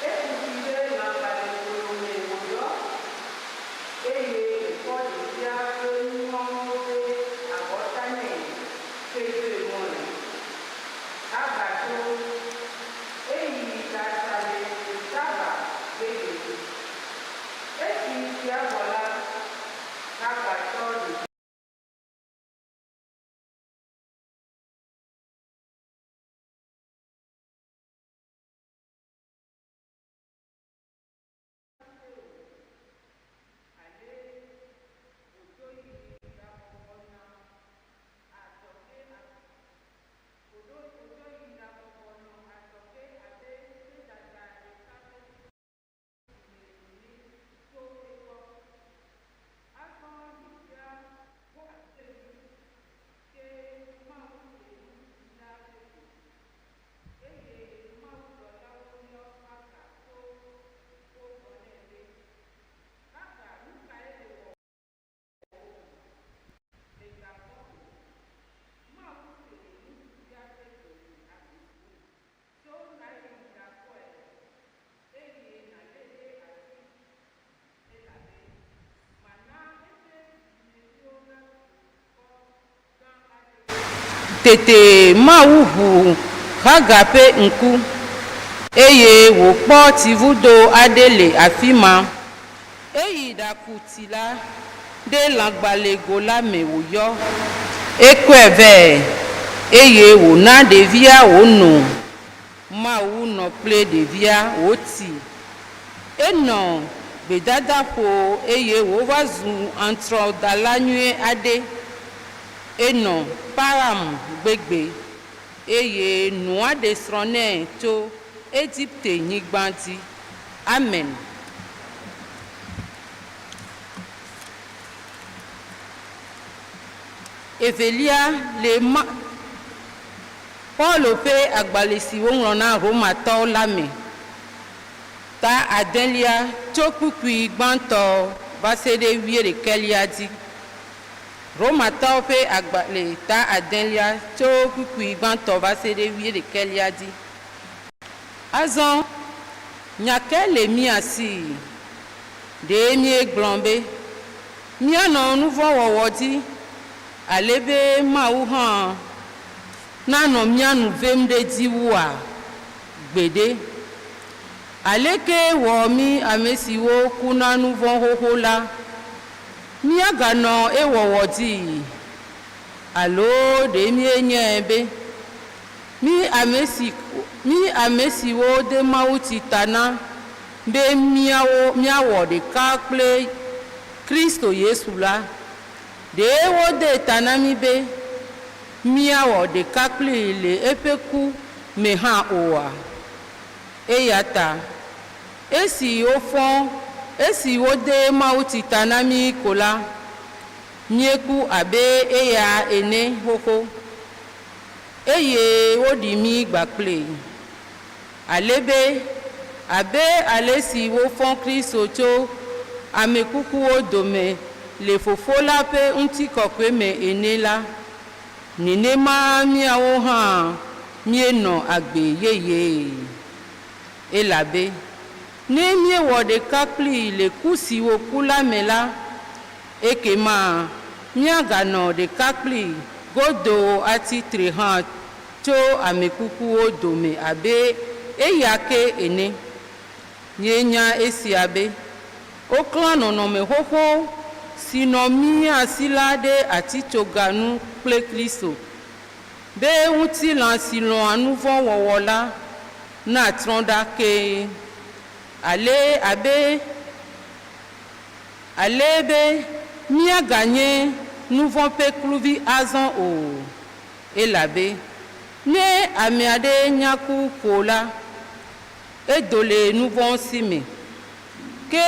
Eku tsi ɖe lãgbalẽgolo me wòyɔ, eye wòkɔ ɖevia ƒe nuŋɔŋlɔwo ɖe abɔta nɛ hedoe mɔe. Hagar tso, eyi ɖatsa le Beer-Seba gbegbe. Esi tsia vɔ la, Hagar tsɔ ɖevi. Ale wòdzo yi ɖabɔbɔ nɔ adzɔge wòɖo wòdzo yi ɖabɔbɔ nɔ adzɔge abe kpedada ɖeka ƒe me ene tso egbɔ. Azɔ ɖevia ho kple nu, ke Mawu se ŋutsuvi la ƒe gbe. Eye mawudɔlawo yɔ Hagar tso dziƒo gblɔ nɛ be, Hagar, nu kae le wɔwòm? Mègavɔ̃ o. Mawu se ŋutsuvia ƒe gbe le afi si tso nàyi ɖakpɔe, eye nàlée ɖe asi, elabe mana eƒe dzidzimeviwo nazu dukɔ gã aɖe. Tete Mawu ʋu Hagar ƒe ŋku, eye wòkpɔ tsivudo aɖe le afi ma. Eyi ɖaku tsi la ɖe lãgbalẽgo la me wòyɔ. Ekɔe vɛ, eye wòna ɖevia wòno. Mawu nɔ kple ɖevia wòtsi. Enɔ gbedadaƒo eye wòva zu aŋutrɔdala nyui aɖe. Enɔ Paran gbegbe, eye nua ɖe srɔ̃ nɛ tso Egipte-nyigba dzi. Amen. Evelia, le ma Paulo ƒe agbalẽ si woŋlɔ na Romatɔwo la me, ta adelia tso kpukpui gbãtɔ va se ɖe wuiɖekɛlia dzi. Romatɔwo ƒe agbalẽ ta adelia tso kpukpui gbãtɔ va se ɖe wuiɖekɛlia dzi. Azɔ, nya kae le mía si? Ɖe míegblɔ be míanɔ nu vɔ̃ wɔwɔ dzi ale be Mawu hã nanɔ mía nu vem ɖe edzi wua? Gbeɖe! Aleke wɔ mí ame siwo ku na nu vɔ̃ xoxo la, míaganɔ ewɔwɔ dzii? Alo ɖe míenyae be mí ame si mí ame siwo de mawutsi ta na be míawo míawɔ ɖeka kple Kristo Yesu la, ɖe wodee ta na mí be míawɔ ɖeka kplii le eƒe ku me hã oa? Eya ta esi wofɔ esi wode mawutsi ta na mí ko la, míeku abe eya ene xoxo, eye woɖi mí gbakplii, ale be abe ale si wofɔ Kristo tso ame kukuwo dome le Fofo la ƒe ŋutikɔkɔe me ene la, nenema míawo hã míenɔ agbe yeyee. Elabe ne míewɔ ɖeka kplii le ku si wòku la me la, ekema míaganɔ ɖeka kplii godoo atsi tre hã tso ame kukuwo dome abe eya ke ene. Míenya esia be, woklã nɔnɔme xoxo si nɔ mía si la ɖe atitsoga nu kple Kristo, be ŋutilã si lɔ̃a nu vɔ̃ wɔwɔ la natrɔ ɖa keŋ, ale abe ale be míaganye nu vɔ̃ ƒe kluvi azɔ o. Elabe ne ame aɖe nya ku ko la, edo le nu vɔ̃ si me. Ke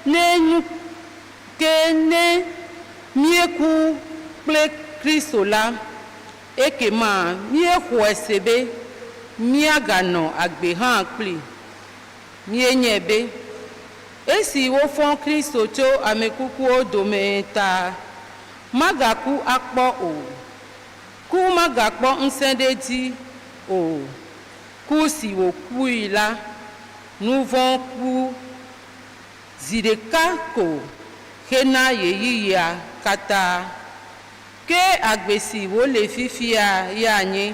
ne nu ke ne míeku kple Kristo la, ekema míexɔe se be míaganɔ agbe hã kplii. Míenyae be esi wofɔ Kristo tso ame kukuwo dome ta, magaku akpɔ o. Ku magakpɔ ŋusẽ ɖe edzi o. Ku si wòkui la, nu vɔ̃ ku zi ɖeka ko hena ɣeyiɣia katã. Ke agbe si wòle fifia ya nye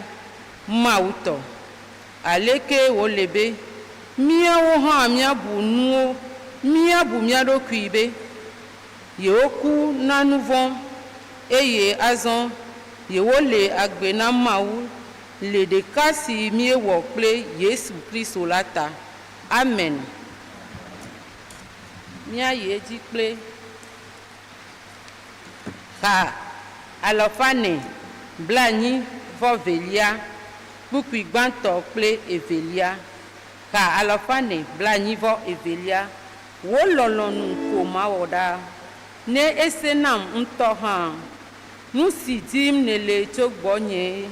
Mawu tɔ. Aleke wòle be míawo hã míabu nuwo, míabu mía ɖokui be yewoku na nu vɔ̃ eye azɔ yewole agbe na Mawu le ɖeka si míewɔ kple Yesu Kristo la ta. Amen. Míayi edzi kple ha alafa ene blaenyi vɔ velia, kpukpui gbãtɔ kple evelia. Ha alafa ene blaenyi vɔ evelia. Wò lɔlɔ̃nu ko mawɔ ɖaa, ne ese nam ŋutɔ hã. Nu si dim nèle tso gbɔnye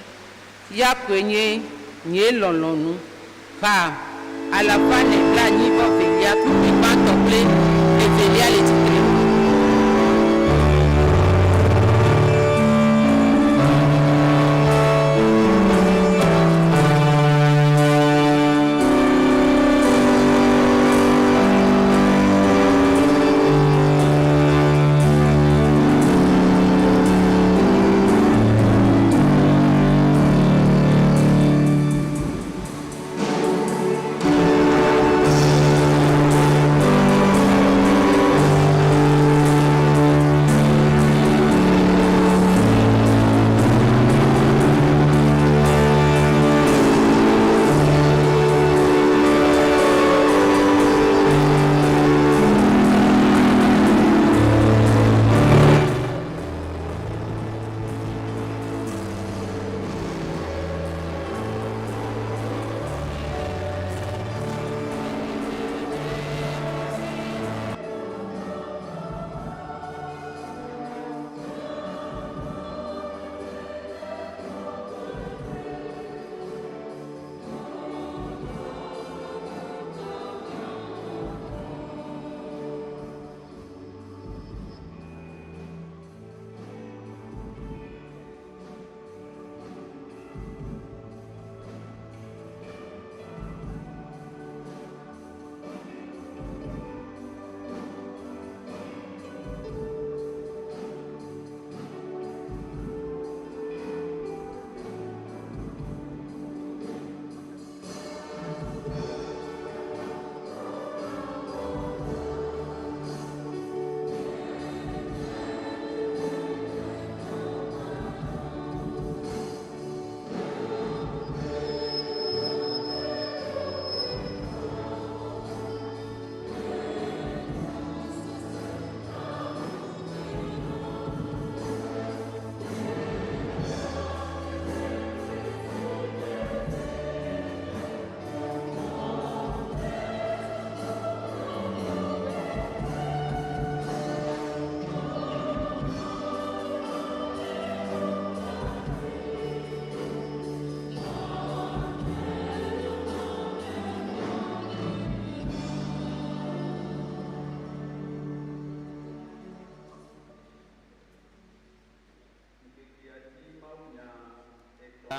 ya koe nye nye lɔlɔ̃nu. Ha alafa ene blaenyi vɔ velia, kpukpui gbãtɔ kple evelia le tsitre.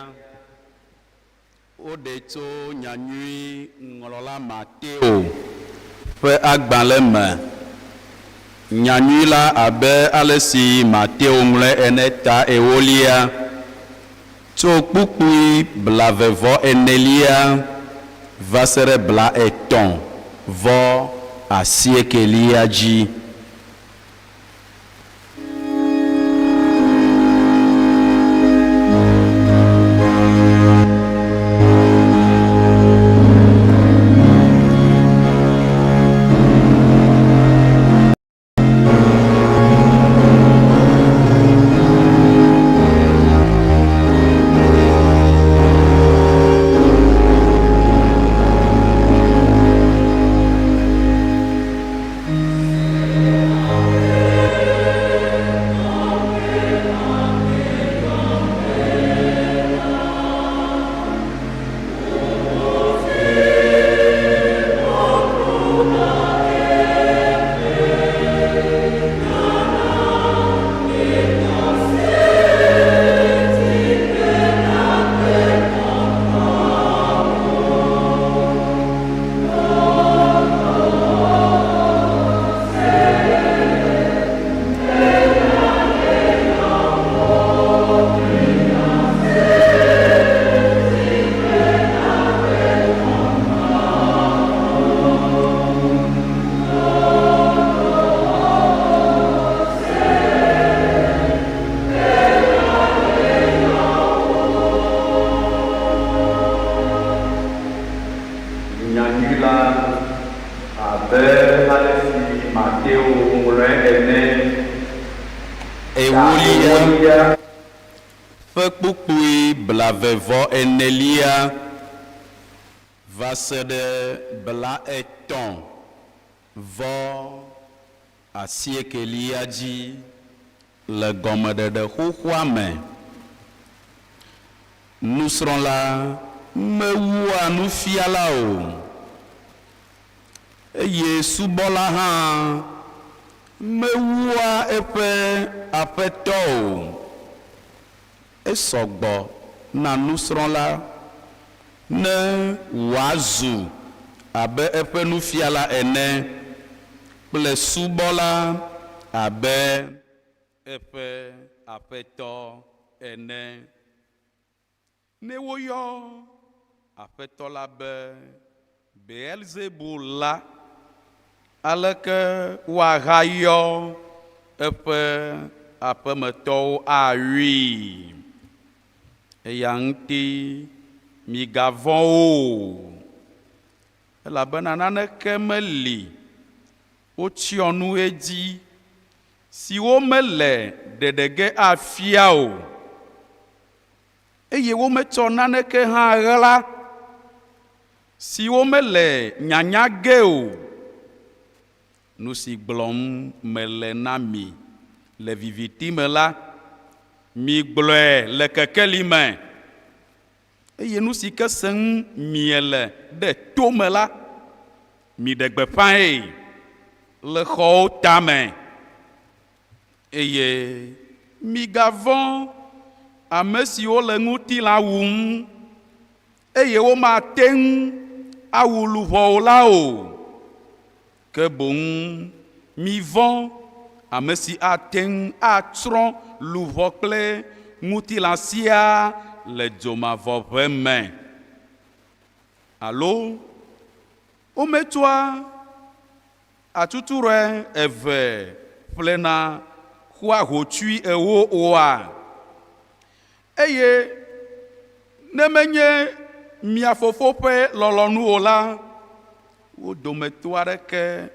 enelia, woɖe tso Nyanyui ŋlɔla Mateo ƒe agbalẽ me. Nyanyui la abe ale si Mateo ŋlɔe ene ta ewolia, tso kpukpui blave vɔ enelia va se ɖe blaetɔ̃ vɔ asiekelia dzi. Nyanyui la abe ale si Mateo ŋlɔe ene, ta ewolia ƒe kpukpui blave vɔ enelia va se ɖe blaetɔ̃ vɔ asiekelia dzi le gɔmeɖeɖe xoxoa me. Nusrɔ̃la mewua nufiala o, eye subɔla hã mewua eƒe aƒetɔ o. Esɔ gbɔ na nusrɔ̃la ne wòazu abe eƒe nufiala ene kple subɔla abe eƒe aƒetɔ ene. Ne woyɔ Aƒetɔ la be Beelzebul la, aleke woahayɔ eƒe aƒemetɔwo ayɔe? Eya ŋuti migavɔ̃ wo o, elabena naneke meli wotsyɔ nu edzi siwo mele ɖeɖe ge afia o, eye wometsɔ naneke hã ɣla siwo mele nyanya ge o. Nu si gblɔm mele na mi le viviti me la, migblɔe le kekeli me, eye nu si ke sem miele ɖe to me la, miɖe gbeƒãe le xɔwo tame. Eye migavɔ̃ ame siwo le ŋutilã wum, eye womate ŋu awu luʋɔ o la o, ke boŋ mivɔ̃ ame si ate ŋu atsrɔ̃ luʋɔ kple ŋutilã siaa le dzomavɔʋe me. Alo wometsɔa Atuturɔe eve ƒlena xɔa hotsui ewo oa? Eye ne menye mia Fofo ƒe lɔlɔ̃nu o la, wo dometɔ aɖeke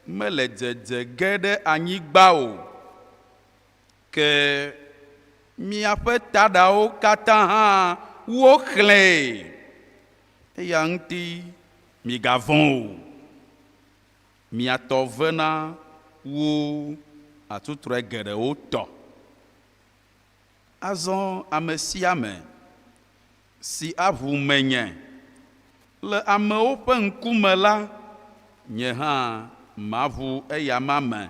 mele dzedze ge ɖe anyigba o. Ke miaƒe taɖawo katã hã woxlẽe. Eya ŋuti migavɔ̃ o. Mia tɔ vena wu atutrɔe geɖewo tɔ. Azɔ ame sia ame si aʋu menye le amewo ƒe ŋkume la, nye hã maʋu eyama me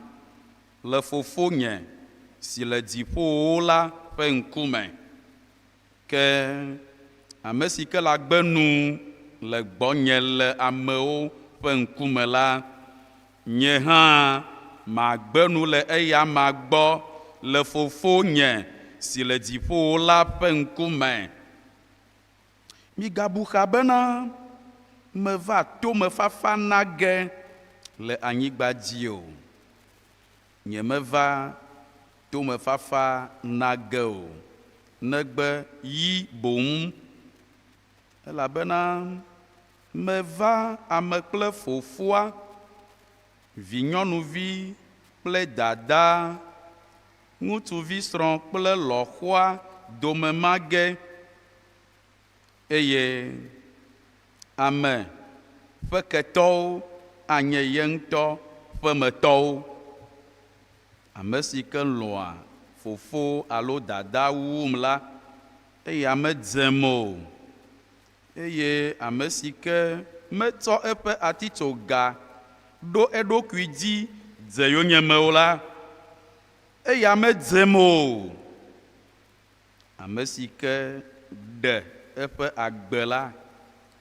le Fofonye si le dziƒowo la ƒe ŋkume. Ke ame si ke la gbe nu le gbɔnye le amewo ƒe ŋkume la, nye hã magbe nu le eyama gbɔ le Fofonye si le dziƒowo la ƒe ŋkume. Migabu xa bena meva tomefafa na ge le anyigba dzi o. Nyemeva tomefafa na ge o, negbe yi boŋ. Elabena meva ame kple fofoa, vinyɔnuvi kple dadaa, ŋutsuvi srɔ̃ kple lɔ̃xoa dome ma ge, eye ame ƒe ketɔwo anye ye ŋutɔ ƒemetɔwo. Ame si ke lɔ̃a fofo alo dada wum la, eya medzem o, eye ame si ke metsɔ eƒe atitsoga ɖo eɖokui dzi dze yonyeme o la, eya medzem o. Ame si ke ɖe eƒe agbe la,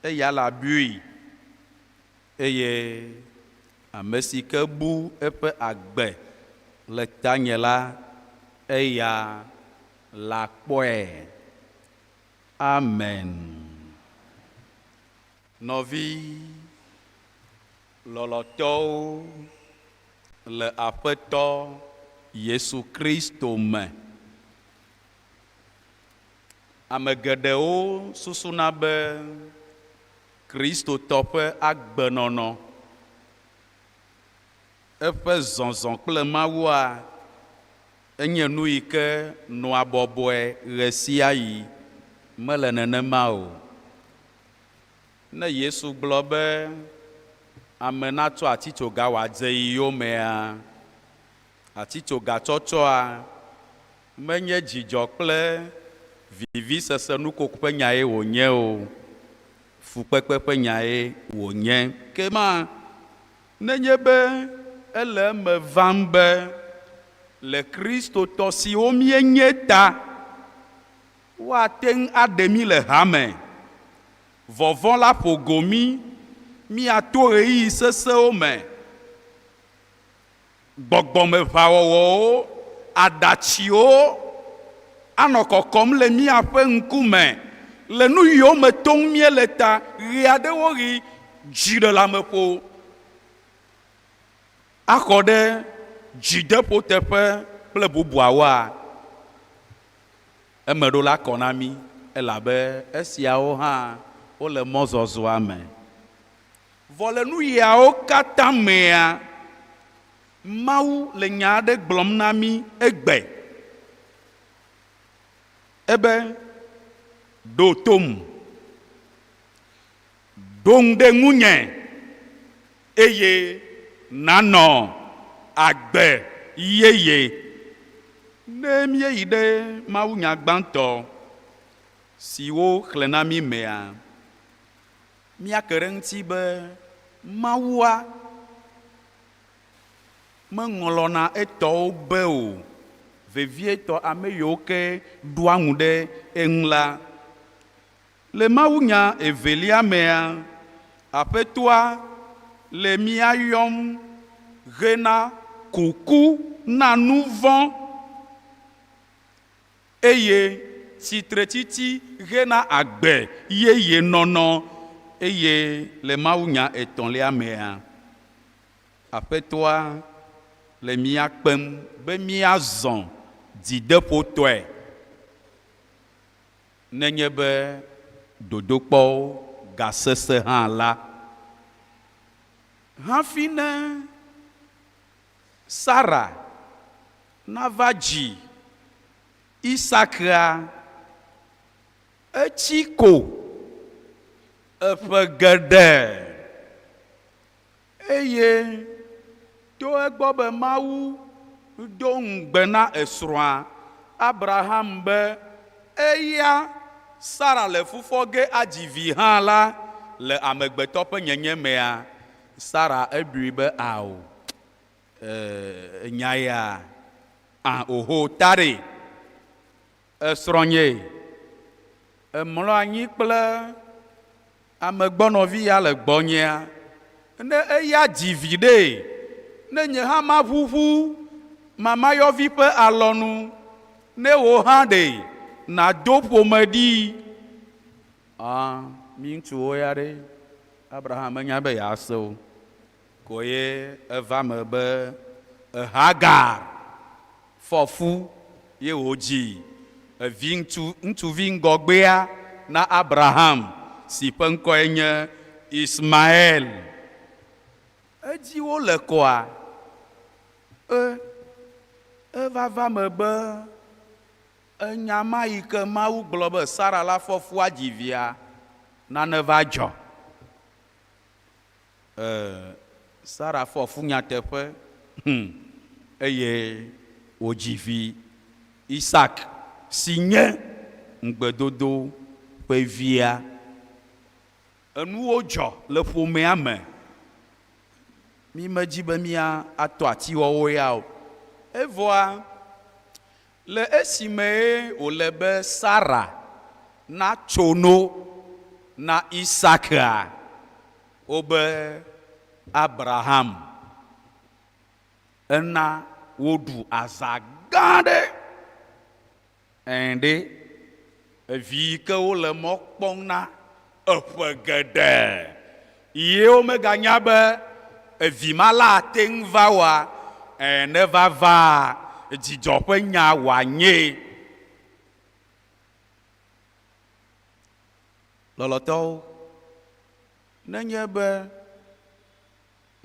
eya labui, eye ame si ke bu eƒe agbe le tanye la, eya lakpɔe. Amen. Nɔvi lɔlɔ̃tɔwo le Aƒetɔ Yesu Kristo me. Ame geɖewo susuna be Kristotɔ ƒe agbenɔnɔ, eƒe zɔzɔ kple Mawua, enye nu yi ke nɔa bɔbɔe ɣesiaɣi. Mele nenema o. Ne Yesu gblɔ be ame natsɔ atitsoga wòadze yi yomea, atitsogatsɔtsɔa menye dzidzɔ kple vivisese nukoko ƒe nyae wònye o, fukpekpe ƒe nyae wònye. Ke ma, nenye be ele eme vam be le Kristotɔ siwo míenye ta, woate ŋu aɖe mí le hame, vɔvɔ̃ la ƒo go mí, míato ɣeyiɣi sesẽwo me, gbɔgbɔmeʋawɔwɔwo, aɖatsiwo anɔ kɔkɔm le míaƒe ŋkume le nu yiwo me tom míele ta ɣeaɖewoɣi dziɖeleameƒo axɔ ɖe dzideƒo teƒe kple bubuawoa? Eme ɖo la kɔ na mí elabe esiawo hã wole mɔzɔzɔa me. Vɔ le nu yawo katã mea, Mawu le nya aɖe gblɔm na mí egbe. Ebe, Ɖo tom. Ɖo ŋu ɖe ŋunye, eye nànɔ agbe yeye. Ne míeyi ɖe mawunya gbãtɔ si woxlẽ na mí mea, míake ɖe eŋuti be Mawua meŋlɔna etɔwo be o, vevietɔ ame yiwo ke ɖoa ŋu ɖe eŋu la. Le mawunya evelia mea, Aƒetɔa le mía yɔm hena kuku na nu vɔ̃ eye tsitretsitsi hena agbe yeye nɔnɔ eye le mawunya etɔ̃lia mea, Aƒetɔa le mía kpem be míazɔ dzideƒotɔe. Nenye be dodokpɔwo gasesẽ hã la, hafi ne Sara nava dzi Isakea, etsi ko eƒe geɖe. Eye to egbɔ be Mawu do ŋugbe na esrɔ̃a Abraham be eya Sara le fufɔ ge adzi vi hã la, le amegbetɔ ƒe nyenye mea, Sara eɖui be ao, e, nya ya, a, oho, ta ɖe, esrɔ̃nyee. Èmlɔ anyi kple amegbɔnɔvi ya le gbɔnyea, ne eya dzi vi ɖee, ne nye hã maʋuʋu mamayɔvi ƒe alɔnu, ne wò hã ɖe nàdo ƒome ɖii. Ã, mi ŋutsuwo ya ɖe, Abraham menya be yease o. Ko ye eva me be Hagar fɔ fu ye wòdzi evi ŋutsu, ŋutsuvi ŋgɔgbea na Abraham si ƒe ŋkɔe nye Ismael. Edzi wo le kɔa? E, eva va me be enya ma yi ke Mawu gblɔ be Sara la fɔ fu adzi via, nane va dzɔ. E, Sara fɔ fu nyateƒe, hum, eye wòdzi vi Isak, si nye ŋugbedodo ƒe via. Enuwo dzɔ le ƒomea me. Mí medi be mía atɔ atiwɔwo ya o. Evɔa, le esime wòle be Sara natso no na Isaka, wobe Abraham ena woɖu azã gã aɖe. Ɛ̃ ɖe, evi yi ke wole mɔ kpɔm na eƒe geɖe ye womeganya be evi ma la ate ŋu va oa, ɛ̃, ne va vaa, dzidzɔ ƒe nya wòanye. Lɔlɔ̃tɔwo, nenye be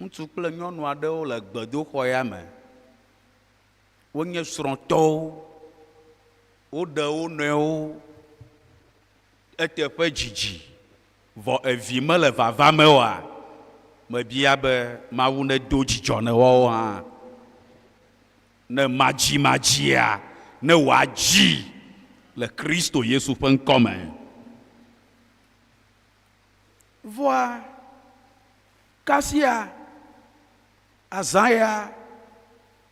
ŋutsu kple nyɔnu aɖewo le gbedoxɔ ya me, wonye srɔ̃tɔwo, woɖe wo nɔewo eteƒe dzidzi, vɔ evi mele vava me oa, mebia be Mawu nedo dzidzɔ ne woawo hã. Ne madzimadzia, ne wòadzi le Kristo Yesu ƒe ŋkɔ me. Vɔa kasia azã ya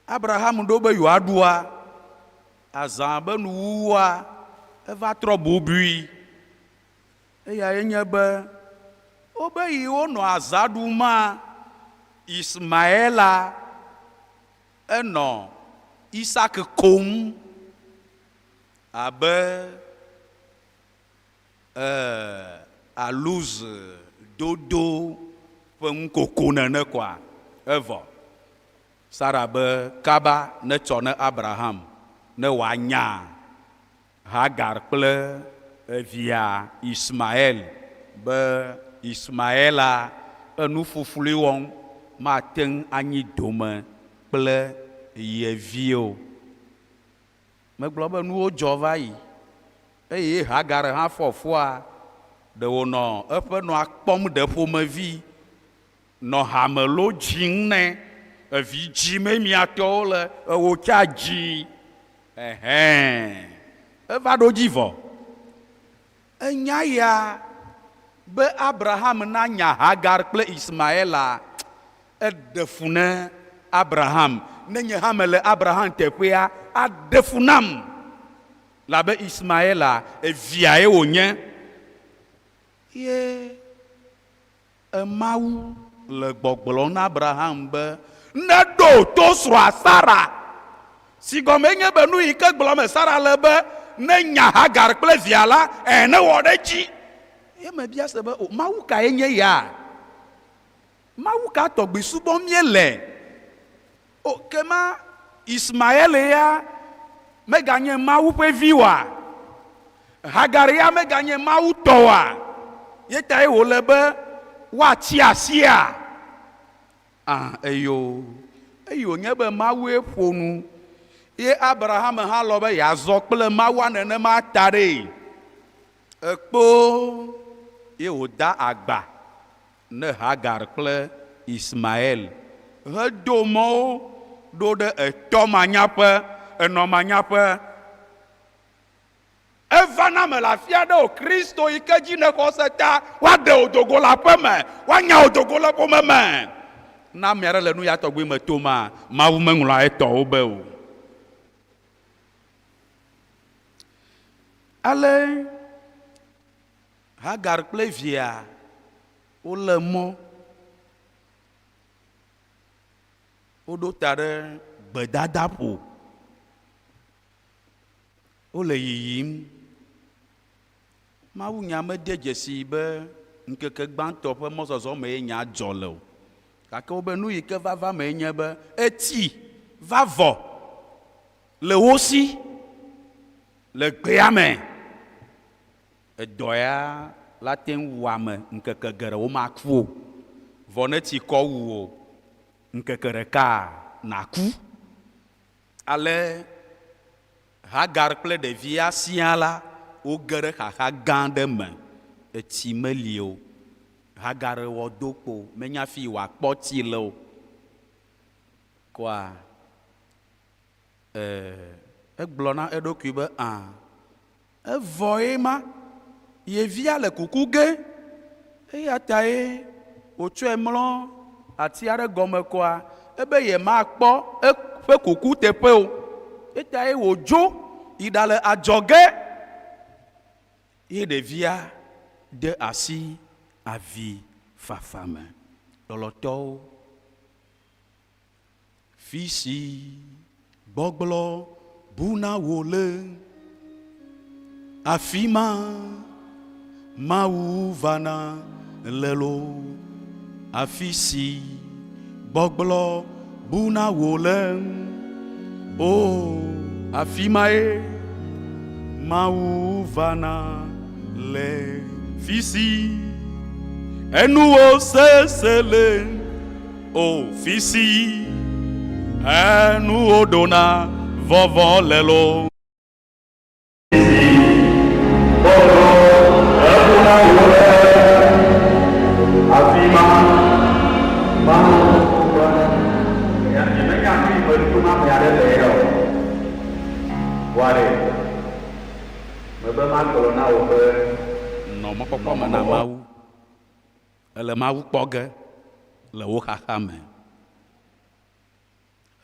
Abraham ɖo be yewoaɖua, azã be nuwuwua eva trɔ bubui. Eyae nye be wobe yi wonɔ azã ɖuma, Ismaela enɔ Isak kom abe e aluz dodo ƒe nukoko nene koa? Evɔ. Sara be kaba netsɔ ne Abraham ne wòanya Hagar kple evia Ismael be Ismaela enu fuflui wɔm mate ŋu anyi dome kple ye vi o. Megblɔ be nuwo dzɔ va yi eye Hagar hã fɔ fua, ɖe wònɔ eƒe nɔa kpɔm ɖe ƒomevi nɔ hame lo dzim nɛ, evi dzimee mia tɔwo le, ewò tsa dzi. Ɛhɛɛ, eva ɖo dzi vɔ. Enya ya be Abraham nanya Hagar kple Ismaela, eɖe fu ne Abraham. Ne nye hã mele Abraham teƒea, aɖe fu nam. Labe Ismaela, eviae wònye. Ye Mawu le gbɔgblɔm na Abraham be neɖo to srɔ̃a Sara, si gɔmee nye be nu yi ke gblɔm Sara le be nenya Hagar kple via la, ẽ, newɔ ɖe edzi. Ye mebia se be, O, Mawu kae nye ya? Mawu ka tɔgbi subɔm míele? O, ke ma Ismael ya meganye Mawu ƒe vi oa? Hagar ya meganye Mawu tɔ oa? Ye tae wòle be woatsi asia? Ã, eyo. Eyi wònye be Mawue ƒo nu ye Abraham hã lɔ̃ be yeazɔ kple Mawua nenema ta ɖee. Ekpo ye wòda agba ne Hagar kple Ismael hedo mɔ wo ɖo ɖe etɔ manyaƒe, enɔ manyaƒe. Eva na me le afi aɖe o, Kristo yi ke dzi nèxɔ se ta, woaɖe wò do go le aƒe me, woanya wò do go le ƒome me. Ne ame aɖe le nu ya tɔgbi me toma, Mawu meŋlɔa etɔwo be o. Ale. Hagar kple via wolé mɔ woɖo ta ɖe gbedadaƒo. Wole yiyim. Mawunya mede dzesii be ŋkeke gbãtɔ ƒe mɔzɔzɔ mee nya dzɔ le o. Gake wobe nu yi ke va va mee nye be etsi va vɔ le wo si le gbea me. Edɔ ya la te ŋu wu ame ŋkeke geɖe womaku o. Vɔ ne tsi kɔ wu wò ŋkeke ɖekaa, nàku. Ale Hagar kple ɖevia siaa la, woge ɖe xaxa gã aɖe me. Etsi meli o. Hagar wɔ do kpo, menya afi yi wòakpɔ tsi le o. Kɔa, e, egblɔ na eɖokui be, Ã, evɔe ma, ye via le kuku ge. Eya tae wòtsɔe mlɔ ati aɖe gɔme kɔa, ebe yemakpɔ eƒe kuku teƒe o. Etae wòdzo yi ɖale adzɔge ye ɖevia de asi avifafa me. Lɔlɔ̃tɔwo, fi si gbɔgblɔ bu na wò le, afi ma Mawu vana le loo. Afi si gbɔgblɔ bu na wò le, o afi mae Mawu vana le. Fi si enuwo sese le. O fisi enuwo ɖona vɔvɔ le lo. Fisi gbɔgblɔ eƒona wo le afima Mawu ƒe Nya nyemenya nu yi me tom ame aɖe le ya o. Vɔa ɖe, mebe magblɔ na wò be. Nɔ mɔkpɔkpɔ me na Mawu. Èle Mawu kpɔ ge le wò xaxa me.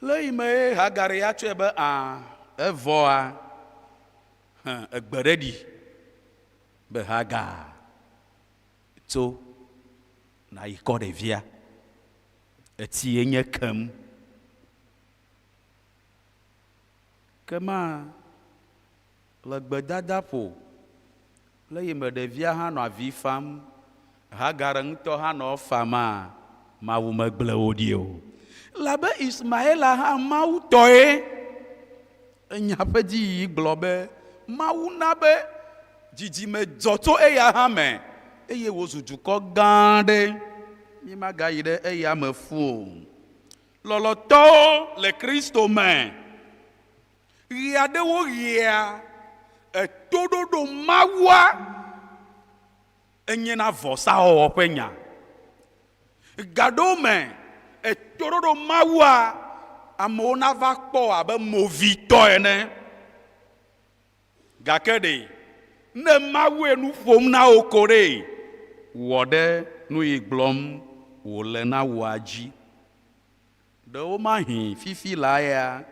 Le yi me ye Hagar ya tsɔe be ã evɔa, hẽ egbe ɖe ɖi be Hagar tso nàyi kɔ ɖevia. Etsi ye nye kem. Ke ma le gbedadaƒo Le eyime ɖevia hã nɔ avi fam, Hagar ŋutɔ hã nɔ efamaa, Mawu megblẽ wo ɖi o. Elabe Ismaela hã Mawu tɔe. Enya ƒe dziyiyi gblɔ be, Mawu na be dzidzime dzɔ tso eya hã me, eye wòzu dukɔ gã aɖe. Mímagayi ɖe eya me fũ o. Lɔlɔ̃tɔwo le Kristo me. Ɣeaɖewoɣia, etoɖoɖo Mawua enyena vɔsawɔwɔ ƒe nya. Gaɖewo me, etoɖoɖo Mawua, amewo nava kpɔ wò abe movitɔ ene. Gake ɖe, ne Mawue nu ƒom na wò ko ɖe, wɔ ɖe nu yi gblɔm wòle na wòa dzi. Ɖewomahĩ fifi laa ya,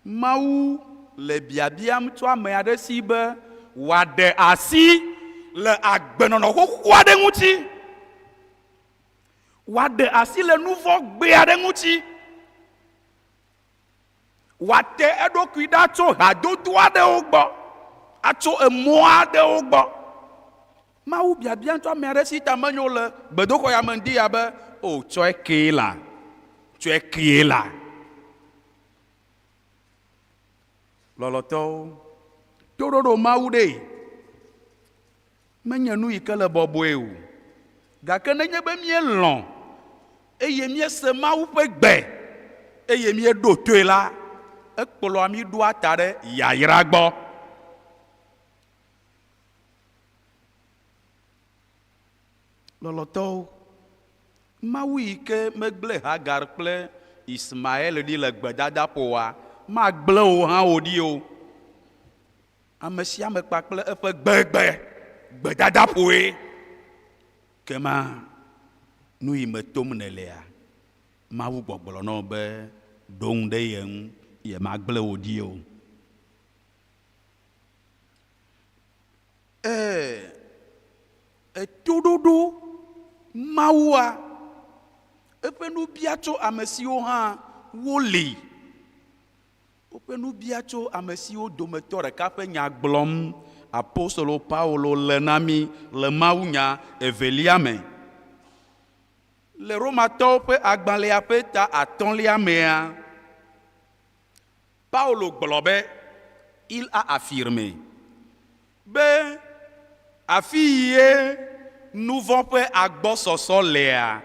Mawu le biabiam tso ame aɖe si be wòaɖe asi le agbenɔnɔ xoxo aɖe ŋuti, wòaɖe asi le nuvɔ̃ gbe aɖe ŋuti, wòate eɖokui ɖa tso hadodo aɖewo gbɔ, atso emɔ aɖewo gbɔ. Mawu biabia tso ame aɖe si ta menyo le gbedoxɔ ya me ŋdi ya be, O, tsɔe kee la, tsɔe kee la. Lɔlɔ̃tɔwo, toɖoɖo Mawu ɖe menye nu yi ke le bɔbɔe o. Gake nenye be míelɔ̃ eye míese Mawu ƒe gbe eye míeɖo toe la, ekplɔa mí ɖoa ta ɖe yayra gbɔ. Lɔlɔ̃tɔwo, Mawu yi ke megblẽ Hagar kple Ismael ɖi le gbedadaƒo oa, magblẽ wò hã wò ɖi o. Ame sia ame kpakple eƒe gbegbe gbedadaƒoe. Kema nu yi me tom nèlea, Mawu gbɔgblɔ na wò be ɖo ŋu ɖe ye ŋu, yemagblẽ wò ɖi o. Ee, Etoɖoɖo Mawua, eƒe nu bia tso amesiwo hã woli. Woƒe nu bia tso amesiwo dometɔ ɖeka ƒe nya gblɔm apostolo Paulo le na mí le mawunya evelia me. Le Romatɔwo ƒe agbalẽa ƒe ta atɔ̃lia mea, Paulo gblɔ be, Il a affirmé, be afi yie nuvɔ̃ ƒe agbɔsɔsɔ lea,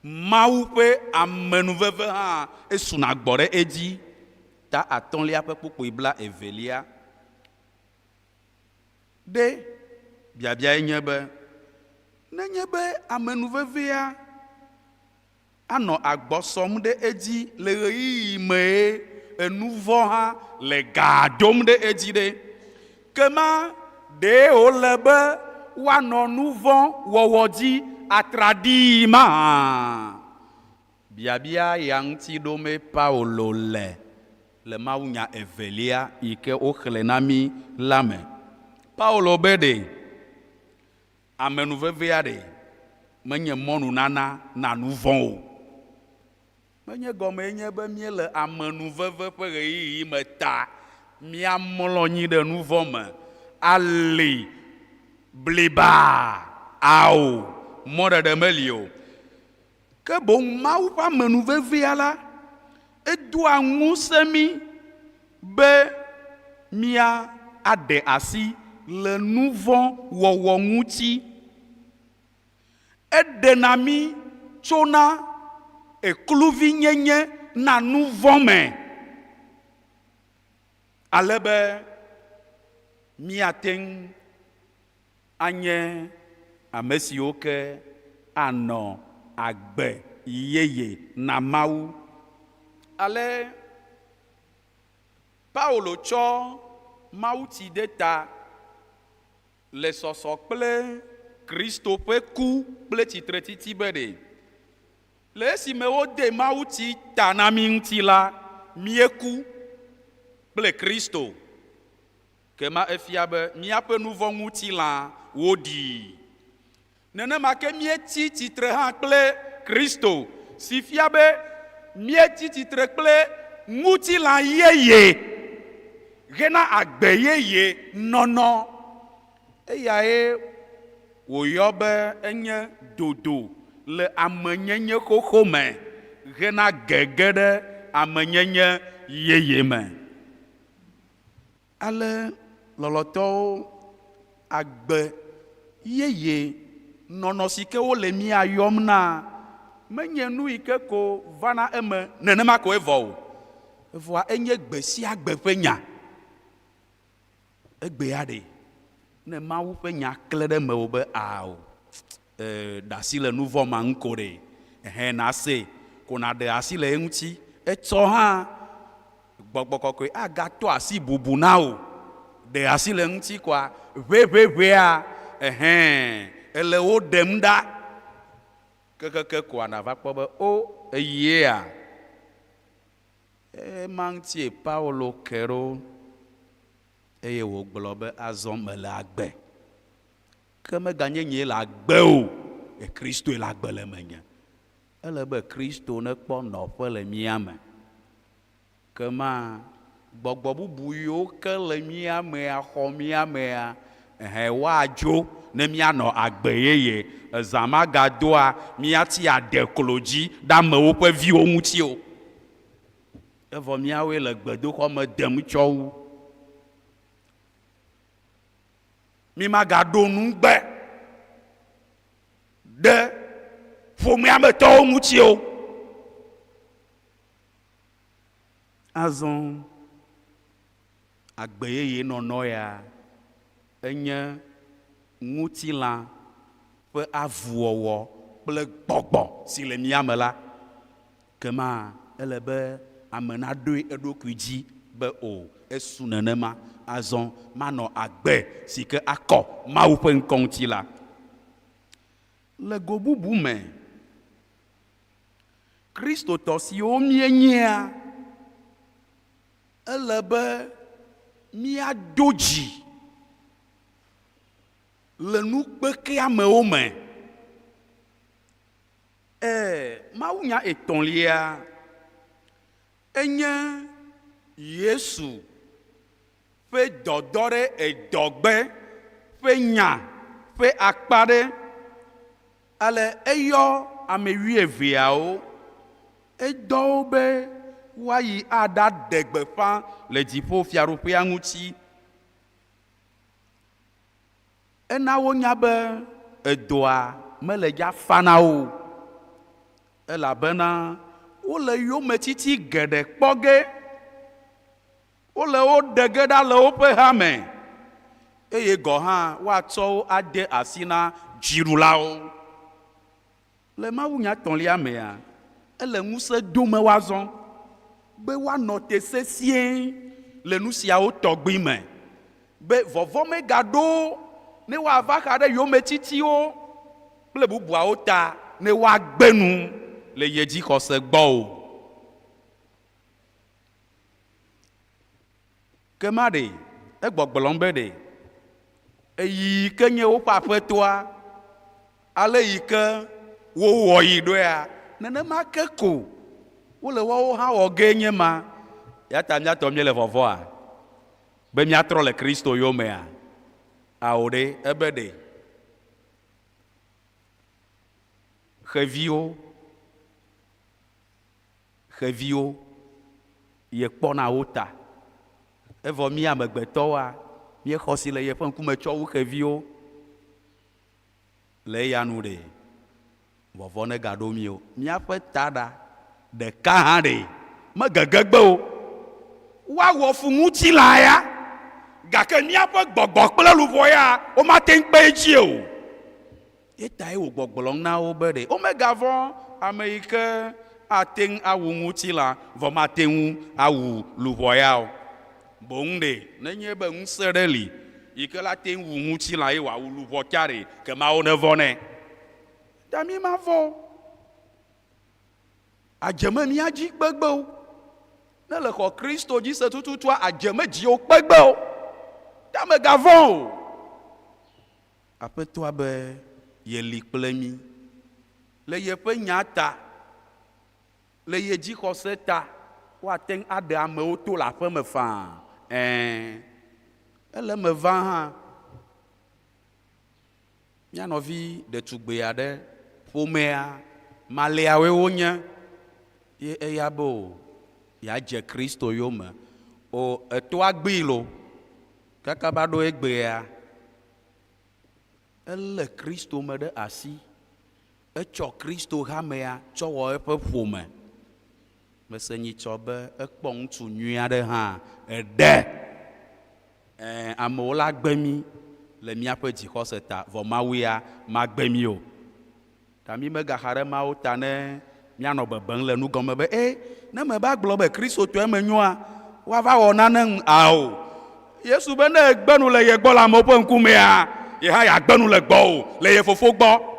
Mawu ƒe amenuveve hã esuna gbɔ ɖe edzi. Ta atɔ̃lia ƒe kpukpui bla evelia. Ɖe biabiae nye be, Nenye be amenuvevea anɔ agbɔ sɔm ɖe edzi le ɣeyiɣi mee enuvɔ̃ hã le gaa dom ɖe edzi ɖe, ke ma ɖee wòle be woanɔ nuvɔ̃ wɔwɔ dzi atraɖii mahã? Biabia ya ŋuti ɖomee Paulo le le mawunya evelia yi ke woxlẽ na mí la me. Paulo be ɖe amenuvevea ɖe menye mɔnunana na nuvɔ̃ o. Menye gɔmee nye be míele amenuveve ƒe ɣeyiɣi me ta míamlɔ anyi ɖe nuvɔ̃ me ali blibaa. Ao, mɔɖeɖe meli o. Ke boŋ Mawu ƒe amenuvevea la, edoa ŋusẽ mí be mía aɖe asi le nuvɔ̃ wɔwɔ ŋuti. Eɖena mí tsona ekluvinyenye na nuvɔ̃ me, ale be míate ŋu anye ame siwo ke anɔ agbe yeye na Mawu. Ale Paulo tsɔ mawutsi ɖe ta le sɔsɔ kple Kristo ƒe ku kple tsitretsitsi be ɖe le esime wode mawutsi ta na mí ŋuti la, míeku kple Kristo. Ke ma efia be míaƒe nuvɔ̃ ŋutilã woɖii. Nenema ke míetsi tsitre hã kple Kristo, si fia be míetsi tsitre kple ŋutilã yeye hena agbe yeye nɔnɔ. Eyae wòyɔ be enye dodo le amenyenye xoxo me hena gege ɖe amenyenye yeye me. Ale lɔlɔ̃tɔwo, agbe yeye nɔnɔ si ke wole mía yɔm na menye nu yi ke ko vana eme nenema ko evɔ o. Evɔa enye gbe sia gbe ƒe nya. Egbea ɖe, ne Mawu ƒe nya kle ɖe mewò be ao, e, ɖe asi le nu vɔ̃ ma ŋu ko ɖe, ɛhɛ, nàsee ko nàɖe asi le eŋuti. Etsɔ hã, Gbɔgbɔ Kɔkɔe agatɔ asi bubu na wò. Ɖe asi le eŋuti koa, ʋɛʋɛʋɛa, ɛhɛ, èle wo ɖem ɖa. Kekeke koa nàva kpɔ be, o, eyiea? Ema ŋutie Paulo ke ɖo eye wògblɔ be, Azɔ mele agbe. Ke meganye nyee le agbe o, ke Kristoe le agbe le menye. Ele be Kristo nekpɔ nɔƒe le mía me. Ke ma gbɔgbɔ bubu yiwo ke le mía mea xɔ mía mea, ɛhɛ, woadzo ne míanɔ agbe yeye. Ezã magadoa míatsi aɖeklo dzi ɖe amewo ƒe viwo ŋuti o. Evɔ míawoe le gbedoxɔ me dem tsɔ wu. Mímagaɖo nugbe ɖe ƒomea me tɔwo ŋuti o. Azɔ agbe yeye nɔnɔ ya enye ŋutilã ƒe avuwɔwɔ kple gbɔgbɔ si le mía me la. Kema ele be ame naɖoe eɖokui dzi be o, esu nenema, azɔ manɔ agbe si ke akɔ Mawu ƒe ŋkɔ ŋuti la. Le go bubu me, Kristotɔ siwo míenyea, ele be míado dzi. le nu kpekeamewo me. E, mawunya etɔ̃lia enye Yesu ƒe dɔdɔ ɖe edɔgbe ƒe nya ƒe akpa ɖe. Ale eyɔ ame wuieveawo, edɔ wo be woayi aɖaɖe gbeƒã le dziƒofiaɖuƒea ŋuti. Ena wonya be edɔa mele dza fa na wo o, elabena wole yometiti geɖe kpɔ ge, wole wo ɖe ge ɖa le woƒe hame, eye gɔ̃ hã woatsɔ wo ade asi na dziɖulawo. Le mawunya etɔ̃lia mea, ele ŋusẽ dom woazɔ be woanɔ te sesĩe le nu siawo tɔgbi me, be vɔvɔ̃ megaɖo wo ne woava xa ɖe yometitiwo kple bubuawo ta ne woagbe nu le ye dzixɔse gbɔ o. Ke ma ɖe, egbɔgblɔm be ɖe eyi ke nye woƒe aƒetɔa, ale yi ke wowɔ yi ɖoea, nenema ke ko wole woawo hã wɔ gee nye ma. Eya ta mía tɔ míele vɔvɔ̃a be míatrɔ le Kristo yomea? Ao ɖe, ebe ɖe xeviwo xeviwo ye kpɔna wo ta. Evɔ mí amegbetɔwoa, míexɔ si le yeƒe ŋkume tsɔ wu xeviwo. Le eya nu ɖe, vɔvɔ̃ negaɖo mí o. Míaƒe taɖa ɖeka hã ɖe megege gbe o. Woawɔ fu ŋutilã ya, gake míaƒe gbɔgbɔ kple luʋɔ ya, womate ŋu kpe edzi o. Etae wògbɔgblɔm na wo be ɖe womegavɔ̃ ame yi ke ate ŋu awu ŋutilã, vɔ mate ŋu awu luʋɔ ya o. Boŋ ɖe nenye be ŋusẽ ɖe li yi ke la te ŋu wu ŋutilã eye wòawu luʋɔ tsa ɖe, ke Mawu nevɔ̃ nɛ. Ta mímavɔ̃ o. Adze me mía dzi kpegbe o. Ne le xɔ Kristo dzi se tututua, adze me dziwò kpegbe o. Ta mègavɔ̃ o. Aƒetɔa be yeli kple mí le yeƒe nya ta, le ye dzixɔse ta. Woate ŋu aɖe amewo to le aƒeme faa. Ɛ̃, ele eme vam hã. Mía nɔvi ɖetugbui aɖe ƒomea maleawoe wonye ye eya be o yeadze Kristo yome. O, etoa gbee lo. Kaka va ɖo egbea, elé Kristo me ɖe asi. Etsɔ Kristo hamea tsɔ wɔ eƒe ƒome. Mese nyitsɔ be ekpɔ ŋutsu nyui aɖe hã eɖe. Ɛ̃, amewo la gbe mí le míaƒe dzixɔse ta, vɔ Mawu ya magbe mí o. Ta mí megaxa ɖe Mawu ta ne míanɔ bebem le nu gɔme be, Ee, ne meva gblɔ be Kristotɔe menyoa, woava wɔ nane ŋu. Ao! Yesu be ne ègbe nu le ye gbɔ le amewo ƒe ŋkumea, ye hã yeagbe nu le gbɔwò le ye Fofo gbɔ.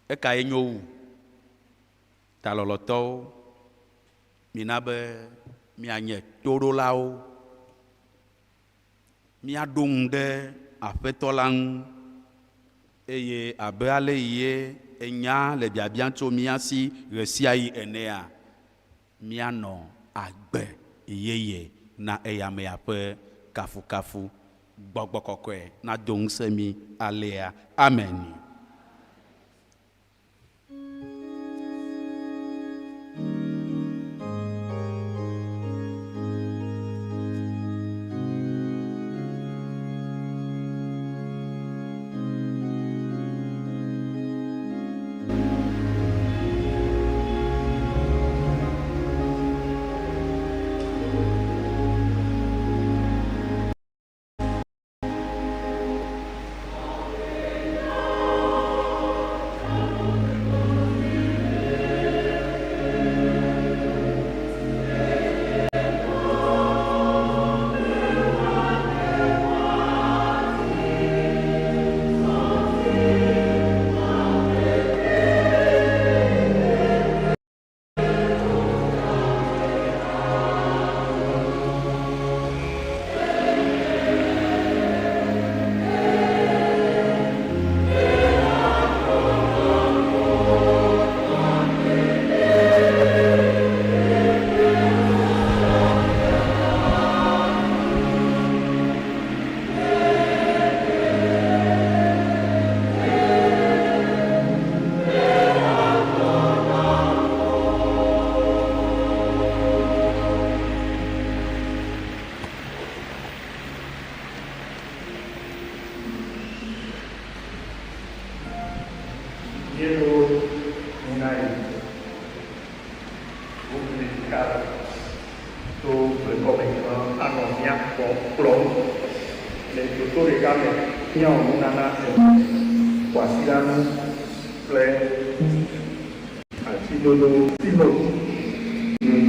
Ekae nyo wu? Ta lɔlɔ̃tɔwo, mina be míanye toɖolawo. Míaɖo ŋu ɖe Aƒetɔ la ŋu, eye abe ale ye enya le biabiam tso mía si ɣesiaɣi enea, míanɔ agbe yeye na eyamea ƒe kafukafu. Gbɔgbɔ Kɔkɔe nado ŋusẽ mí alea. Amen. Míawɔ nunana ene kwasiɖanu kple asidodo synod nu.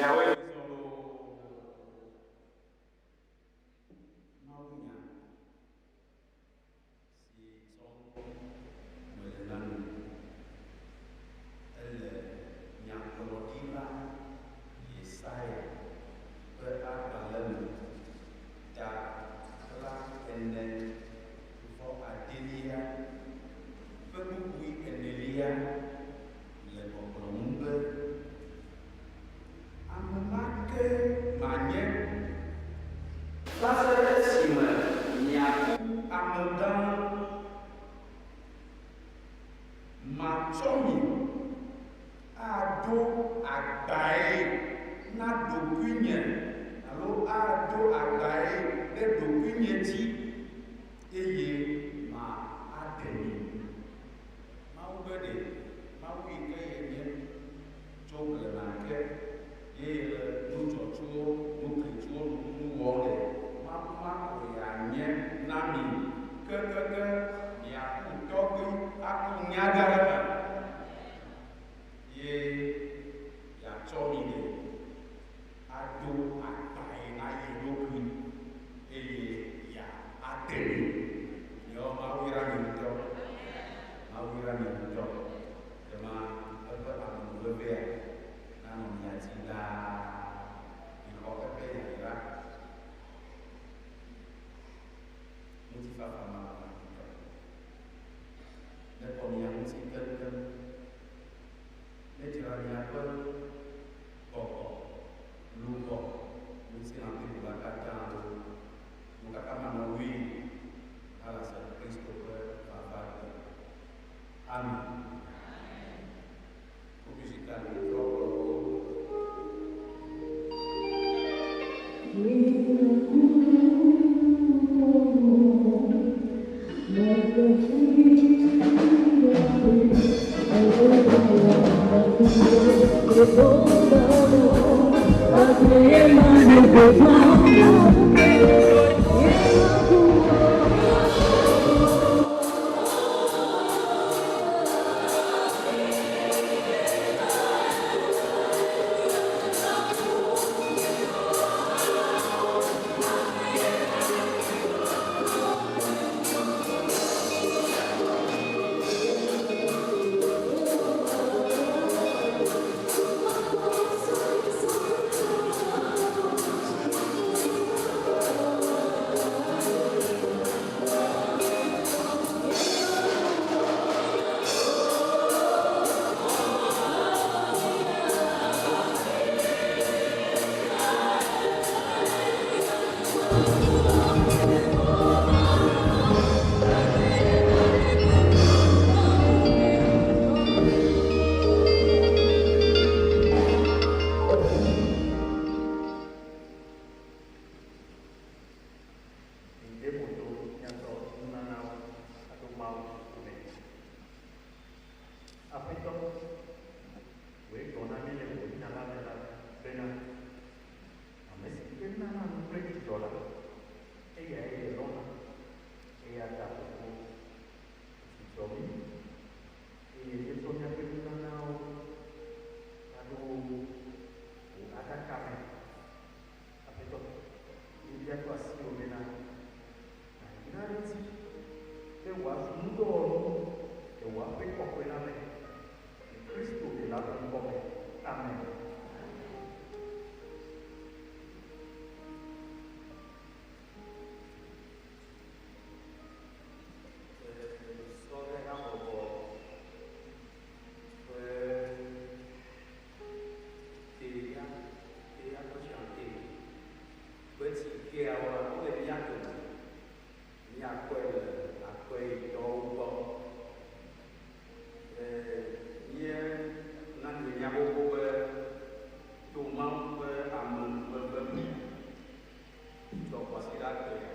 Miawoe zɔ loo. Mawunya si tsɔm mele na mi ele nyagblɔɖila Yesaya ƒe agbalẽ me ta 40 ƒe kpukpui enelia le gbɔgblɔm be, Ame ma ke manye va se ɖe esime miaku amegã. Matsɔ mi aɖo agbae na ɖokuinye alo aɖo agbae ɖe ɖokuinye dzi eye ma aɖe mi. Mawu be ɖe, Mawu yi ke yenye tso blema ke ye le nudzɔtsowo, nuklitsowo, nu wɔm ɖe. Mawu ma koe yeanye na mi kekeke miaku tɔgbi aku nyaga ɖe me ye yeatsɔ mi ɖe aɖo agbae na ye ɖokui eye yeaɖe mi. Miawo Mawu yra mi ŋutɔ. Mawu yra mi ŋutɔ. Dema eƒe amenuvevea nanɔ mia dzi ɖaa. Mixɔ eƒe yayra. Ŋutifafa Mawu la ŋutɔ. Nekɔ mia ŋuti keŋkeŋ. Nedzra miaƒe gbɔgbɔ, luʋɔ, ŋutilã blibo la katã ɖo. Wo katã manɔ wui hala se Kristo ƒe vava gbe. Amen. Groupe musical trɔ kplɔ wo. Mide moto míatsɔ nunanawo aɖo Mawu ŋkume. Aƒetɔ, wòe gblɔ na mí le wò nya la me la bena, ame si ke nana nu kple dzidzɔ la, eyae yelɔ̃na. Eya ta Fofo, dzidzɔ mí eye míetsɔ míaƒe nunanawo va ɖo wò aɖaka me. Aƒetɔ, míebia tso asiwò bena nàyra ɖe edzi be wòazu nudɔwɔnu le wò aƒe kɔkɔe la me le Kristo Ɖela ƒe ŋkɔ me. Amen. Sɔhɛ habɔbɔ ƒe telia telia kɔtsiante ƒe tsikeawoa wole mía dome míakpɔe le aƒeyitɔwo gbɔ. Míe na mienya xoxo be to Mawu ƒe amenuveve me tsɔ kwasiɖa gbea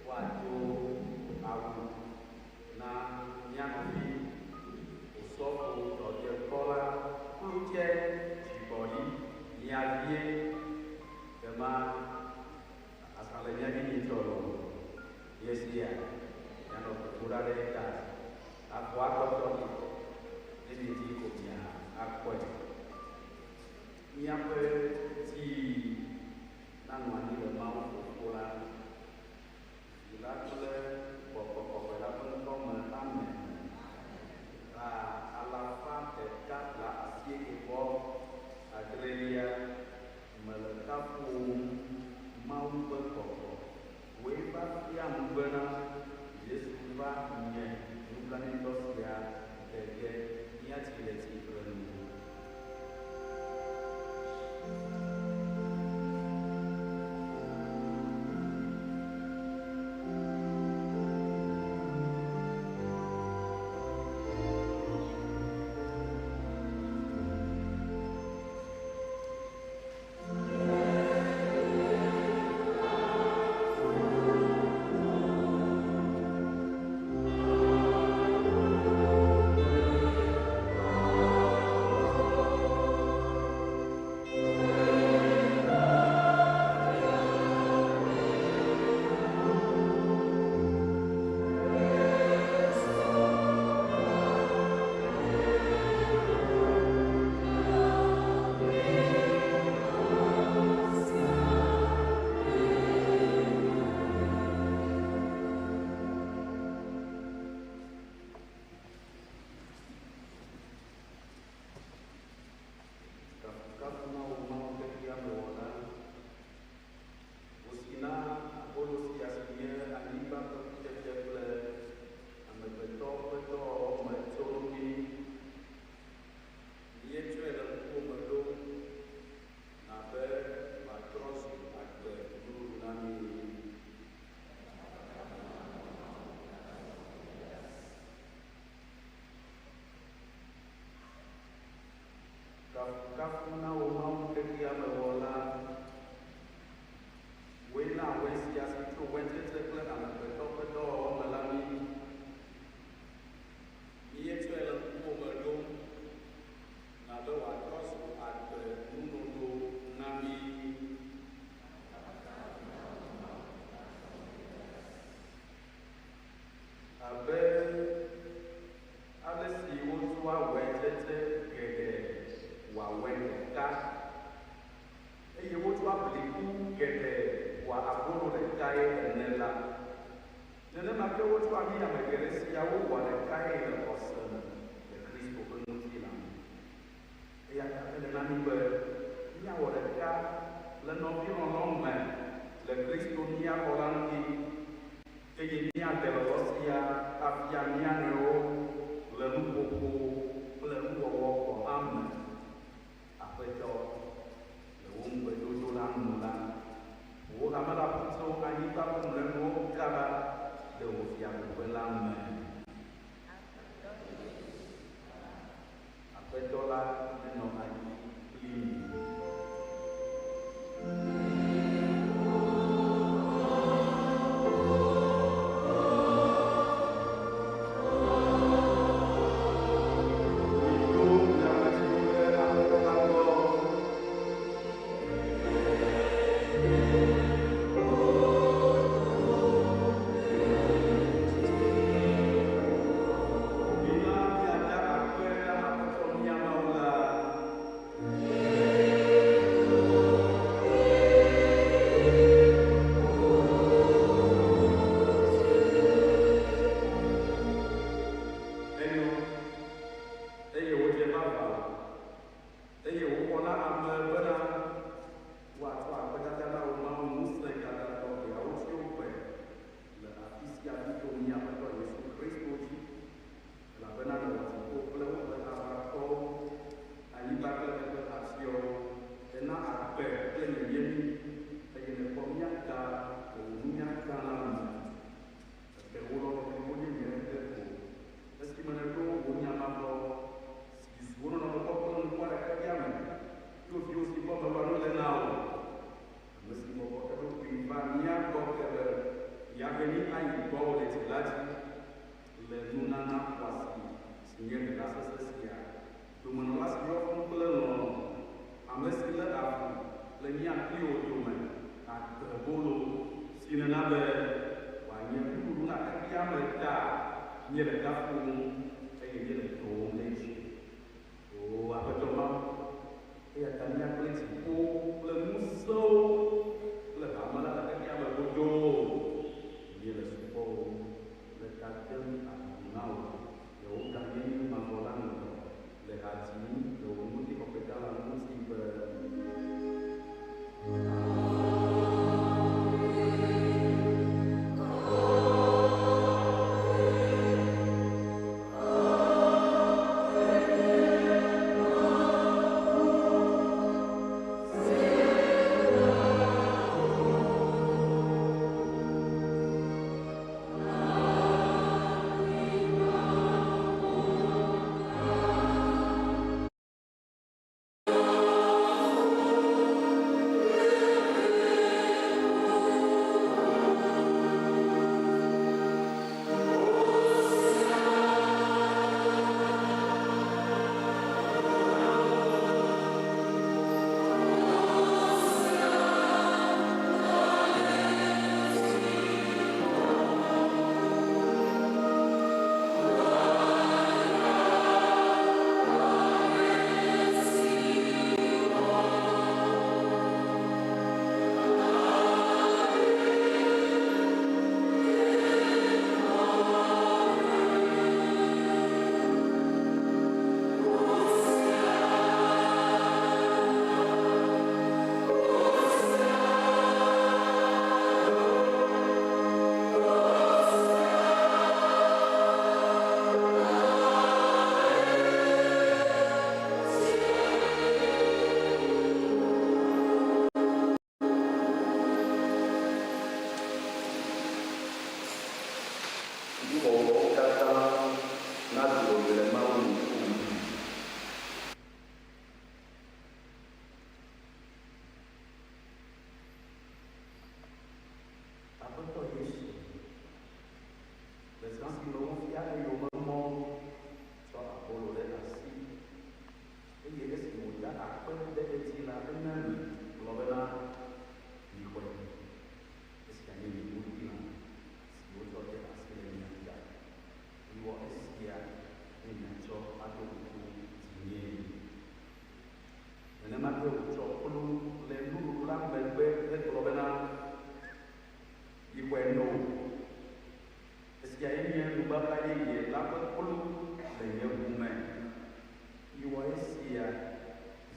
woado awu na mía nɔvi osɔfo dɔdzekpɔla Klutse Dzigbɔɖi mía vie dema azã le mía vi nyitsɔ loo yesia mianɔ gbedoɖa ɖe eta afɔ akpɔtɔ ɖi ne miedi ko mia akpɔe. Míaƒe bena Yesu va nye nublanuitɔ sia ɖe ge míatsi le tsitre nu. Kafukafu na wò Mawu xexea me wɔla. Wò si na abolo sia si nye anyigba ƒe kutsetse kple amegbetɔ ƒe dɔwɔwɔ me tsonu mí. Míetsɔe le ŋkuwòme ɖom na be wòatrɔ zu agbe nuɖuɖu na mí. Kafukafu na wò Mawu xexea me wɔla. Wòe na wain sia si tso waintsetse kple amegbetɔ ƒe dɔwɔwɔ me la mí. Míetsɔe le ŋkuwòme ɖom na be wòatrɔ zu agbe nunono na mí. Abe ale si wotsɔa waintsetse geɖe wɔa wain ɖeka eye wotsɔa bliku geɖe wɔa abolo ɖekae ene la, nenema ke wotsɔa mí ame geɖe siawo wɔa ɖekae le xɔse me le Kristo ƒe ŋutilã me. Eya ta ele na mí be míawɔ ɖeka le nɔvilɔlɔ̃ me le Kristo mía Xɔla ŋuti eye míaɖe lɔlɔ̃ sia afia mía nɔewo le nuƒoƒo kple nuwɔwɔ gɔ̃ hã me. Aƒetɔ, le wò ŋugbedodo la nu la, wò hame la ƒu tso anyigba ƒe mlɔenuwo kaba ɖe wò fiaɖuƒe la me. Aƒetɔ la nenɔ anyi kpli mi. Miɖo miaƒe dziwo ɖe Aƒetɔ la gbɔ. Mina míada akpe na Aƒetɔ mía Mawu la. Enyo, eye wòdze vavã, eye wòxɔ na ame bena woatsɔ akpedada na wò Mawu ŋusẽ katãtɔ ɖeawo gbe le afi sia afi to mía Aƒetɔ Yesu Kristo dzi, elabena nèwɔ dziƒo kple woƒe aʋakɔwo, anyigba kple eƒe atsyɔ̃wo, èna agbe kple nyenye mí, eye nèkpɔ mía ta le wò nunya gã la me. Èɖe wò lɔlɔ̃ blibo yeye ɖe go esime nèɖo wò nya mavɔ si zu wò nɔnɔme kpɔkplɔ ŋku aɖe xexea me.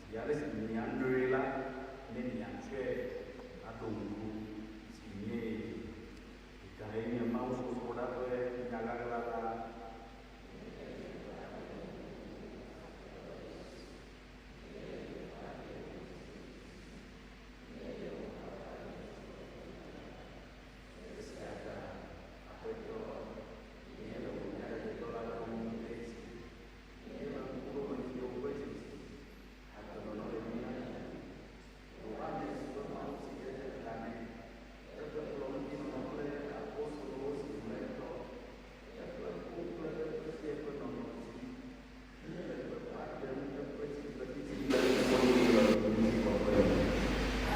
Abe ale si mianoe la, ne miatsɔe aɖo ŋku dzinyee. Ɖekae nye mawusosroɖa ƒe nya ɣaɣla la. Esia ta, Aƒetɔ, míele wò nyateƒetɔ la dom ɖe dzi. Míele ŋku ɖom edzi woƒe dzidzi, agbenɔnɔ le mía me. Yohanes ƒe mawutsidede ta nɛ, eƒe kplɔ̃ŋutinɔnɔ kple apostolowo zi mlɔetɔ, eƒe ku kple eƒe fiẽ ƒe nɔnɔ dzi. Míele gbeƒã ɖem eƒe tsitretsitsi kple dziƒoyiyi le ŋutikɔkɔe me,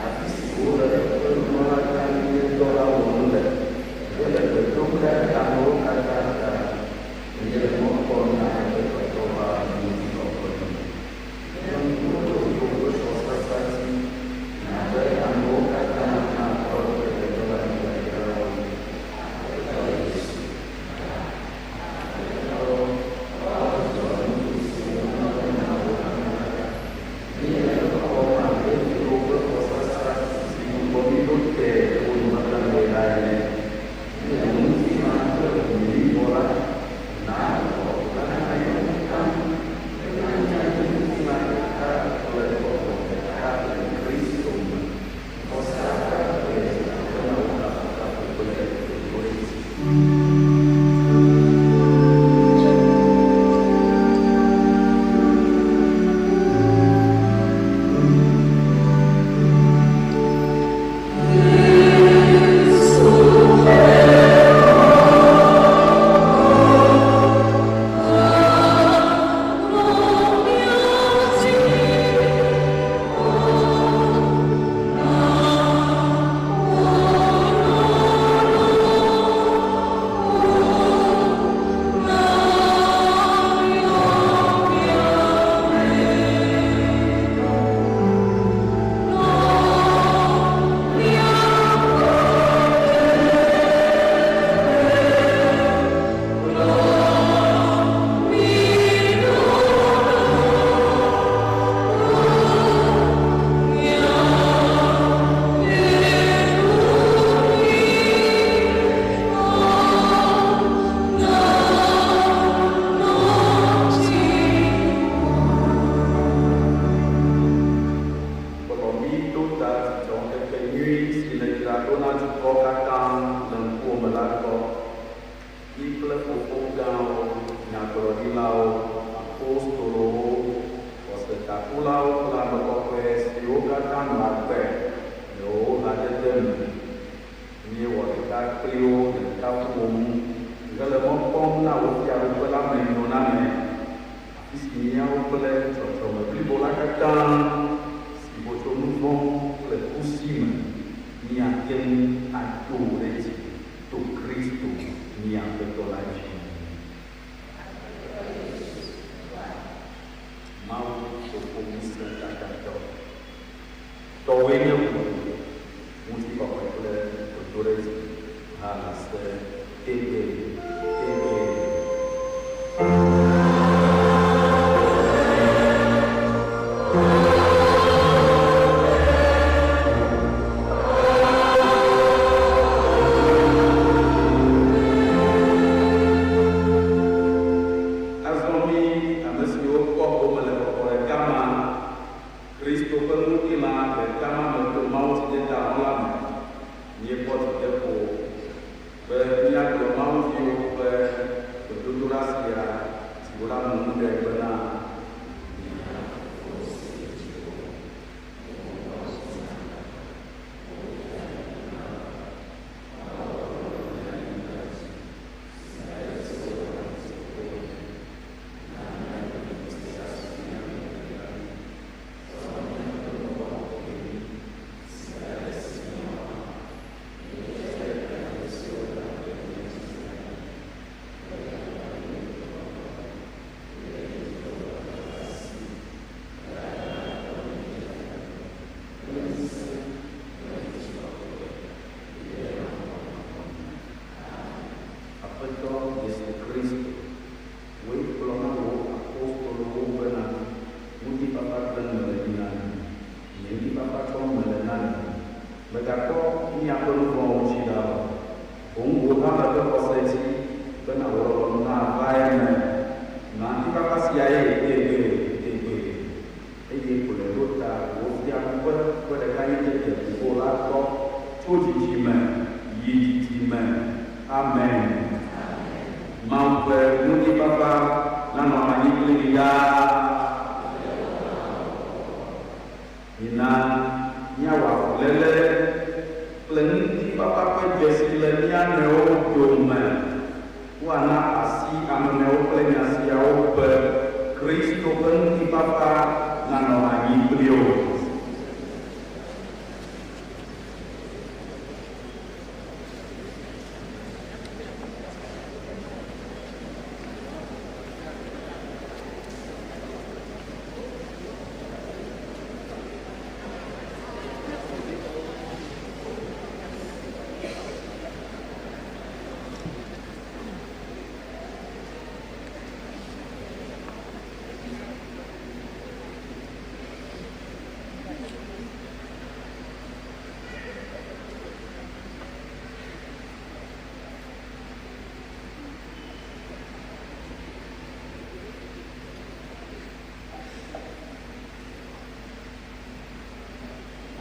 afi si wole eƒe nunɔlagãnyenyedɔ la wɔm le. Míele gbe dom ɖa ɖe amewo katã ta. Míele mɔ kpɔm na eƒe tɔtrɔva le ŋutikɔkɔe me. Míele ŋku ɖom woƒe vɔsasa dzi, na be amewo katã natrɔ ɖe gbetɔ la nyateƒeawo ŋu. Aƒetɔ Yesu, va. Aƒetɔ, Kplɔ mí ɖo ta dzidzɔŋkekenyui si nèdzra ɖo na dukɔ katã le ŋkuwòme la gbɔ. Mí kple fofo gãwo, nyagblɔɖilawo, apostolowo, xɔsetakulawo kple ame kɔkɔe siwo katã nɔ agbe le wò hadede me. Míewɔ ɖeka kpli wo le kafuwòm hele mɔ kpɔm na wò fiaɖuƒe la me nyoname, afi si míawo kple dzɔdzɔme blibo la katã si vo tso nu vɔ̃ kple ku si me míate ŋu ado ɖe dzi to Kristo mía Aƒetɔ la dzi. Mawu Fofo Ŋusẽkatãtɔ, tɔwòe nye bubu, ŋutikɔkɔe kple dodoɖedzi hã le se tegbee, tegbee. Azɔ mí ame siwo kpɔ gome le gbɔgbɔ ɖeka ma, Kristo ƒe ŋutilã ɖeka ma me to mawutsideta hɔ̃ la me, míekpɔ dzideƒo be míagblɔ Mawu viwo ƒe gbedodoɖa sia si woɖamu nu ɖe bena, Mía Fofo si le dziƒo, wò ŋkɔ netsɔ, wò fiaɖuƒe nava, woawɔ wò lɔlɔ̃nu le anyigba dzi si ale si wowɔna le dziƒo ene. Na míaƒe nuɖuɖu sia su mía ŋu la mí. Tsɔ míaƒe nu vɔ̃wo ke mí si ale si míewɔ hã míetsɔe kea ame siwo da vo ɖe mía dzi la mí. Mègana mí dɔvɔ̃ le dzidzɔgbɔgbɔ la si o, elabena tɔwòe nye fiaɖuƒe kple ŋusẽ kple ŋutikɔkɔe yi ɖe mavɔmavɔ me. Amen. Aƒetɔ Yesu Kristo, wòe gblɔ na wò apostolowo bena, Ŋutifafa gblẽm mele ɖi na ŋutifafa tsɔm mele na mi. Mègakpɔ miaƒe nu vɔ̃wo dzi ɖa o. Boŋ wò hame ƒe xɔse dzi bena wò lɔlɔ̃nu nava eme. Nɔ ŋutifafa sia ye tegbee tegbee, eye kplɔe ɖo ta wò fiaɖuƒe ƒe ɖekanyenye deblibo la gbɔ tso dzidzime yi dzidzime. Amen. Mawu ƒe ŋutifafa nanɔ anyi kpli mi ɖaa. Mina míawɔ avuléle kple ŋutifafa ƒe dzesi le mía nɔewo dome. Woana asi ame nɔewo kple nya siawo be, Kristo ƒe ŋutifafa nanɔ anyi kpli wò.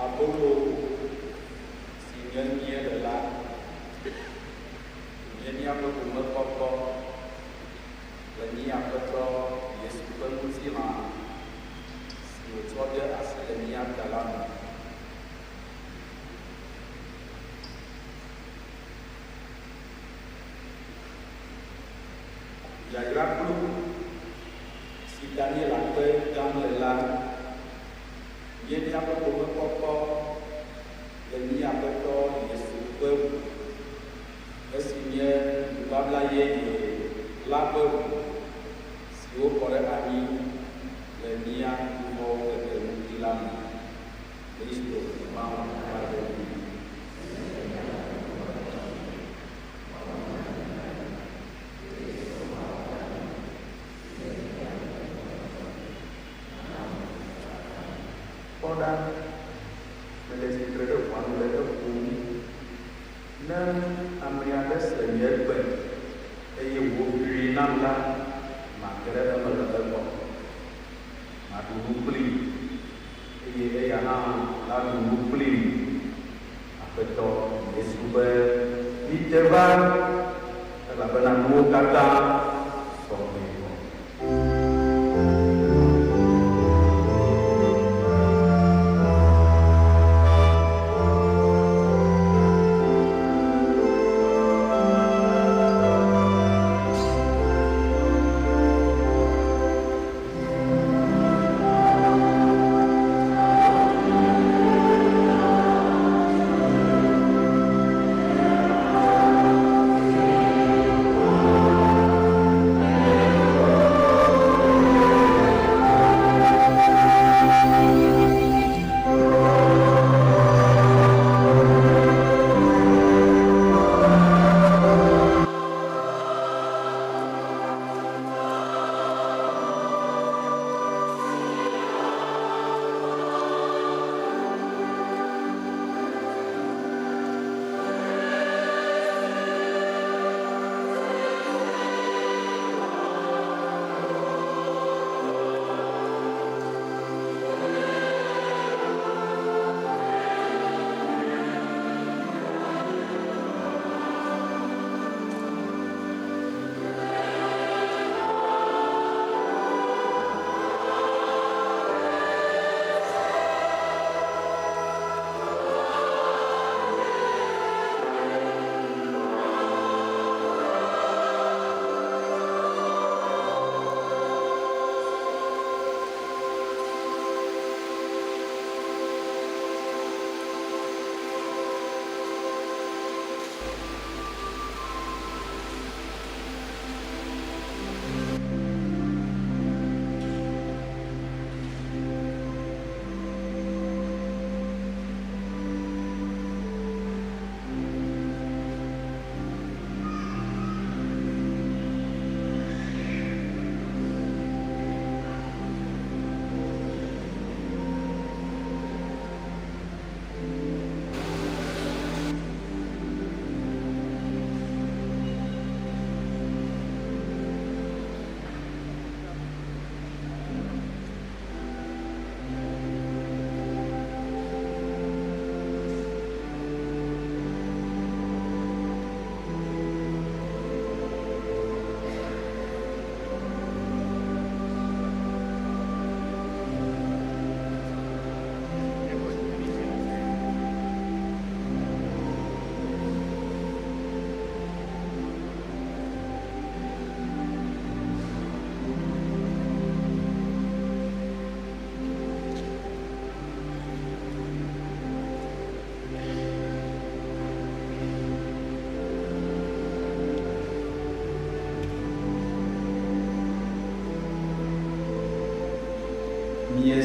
Abolo si nye mía Ɖela, nye míaƒe gomekpɔkpɔ le mía Aƒetɔ Yesu ƒe ŋutilã si wòtsɔ de asi le mía ta la me. Yayrakplu si ta míele akpe dam le la nye míaƒe gomekpɔkpɔ le mía Aƒetɔ Yesu ƒe ʋu, esi nye nubabla yeye la ƒe ʋu si wokɔ ɖe anyi le mía nuvɔ̃wo ɖeɖe ŋuti la me. Kristo Mawu ƒe Vi. Kpɔ ɖa, mele tsitre ɖe ʋɔa nu le eƒom. Ne ame aɖe se nye gbe eye wòʋui nam la, mage ɖe eme le egbɔ. Maɖu nu kplii eye eya hã laɖu nu kplim. Aƒetɔ Yesu be, Mite va, elabena nuwo katã sɔ gbe vɔ.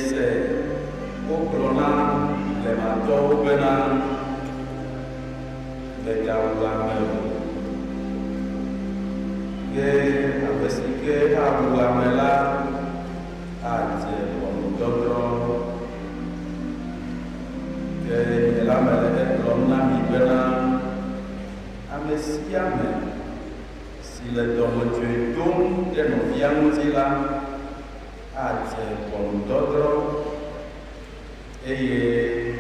Miese wogblɔ na blematɔwo bena, Mègawu ame o. Ke ame si ke awu ame la adze ʋɔnudɔdrɔ̃. Ke nye la mele egblɔm na mi bena, ame sia ame si le dɔmedzoe dom ɖe nɔvia ŋuti la, adze ʋɔnudɔdrɔ̃, eye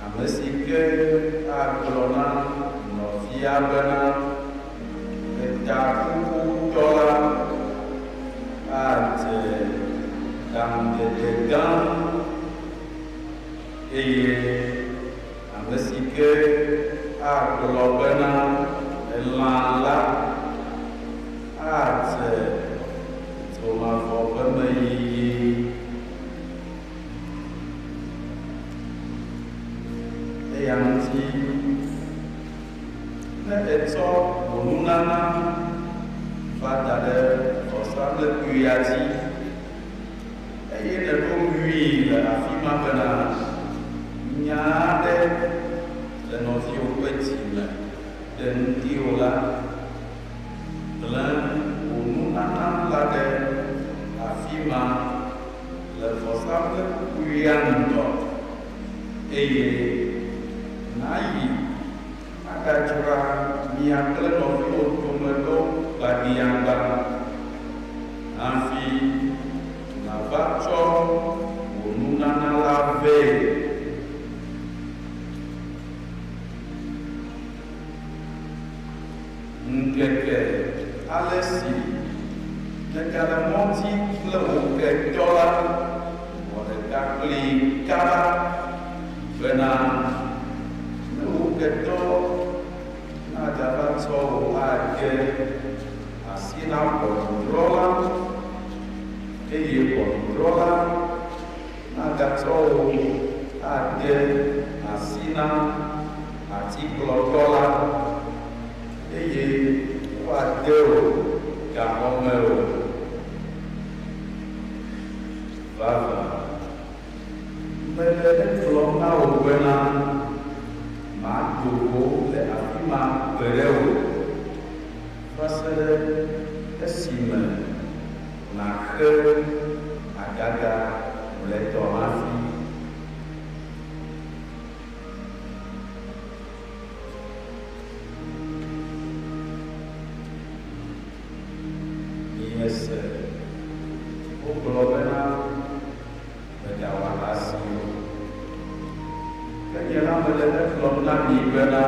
ame si ke agblɔ na nɔvia bena, Etakukutɔ la, adze ɖaŋudede gã, eye ame si ke agblɔ bena, Elã la, adze dzomavɔ ƒe me yiyi. Eya ŋuti, ne ètsɔ wò nunana va da ɖe vɔsamlekpuia dzi, eye nèɖo ŋui le afi ma bena nya aɖe le nɔviwò ƒe dzi me ɖe ŋutiwò la, Gblẽ wò nunana la ɖe afi ma le vɔsamlekpuia ŋgɔ, eye nàyi aɖadzra mia kple nɔviwò dome ɖo gbãgbiagbã hafi nàva tsɔ wò nunana la vɛ. Ŋkeke ale si nègale mɔ dzi kple wò ketɔ la, wɔ ɖeka kplii kaba bena ne wò ketɔ nagava tsɔ wò ade asi na ʋɔnudrɔ̃la, eye ʋɔnudrɔ̃la nagatsɔ wò ade asi na atikplɔtɔ la, eye woade wò gaxɔ me o. Vavã, mele egblɔm na wò bena, màdo go le afi ma gbeɖe o, va se ɖe esime nàxe agaga mlɔetɔ hafi. Miese wogblɔ bena, Mègawɔ ahasi o. Ke nye la mele egblɔm na mi bena,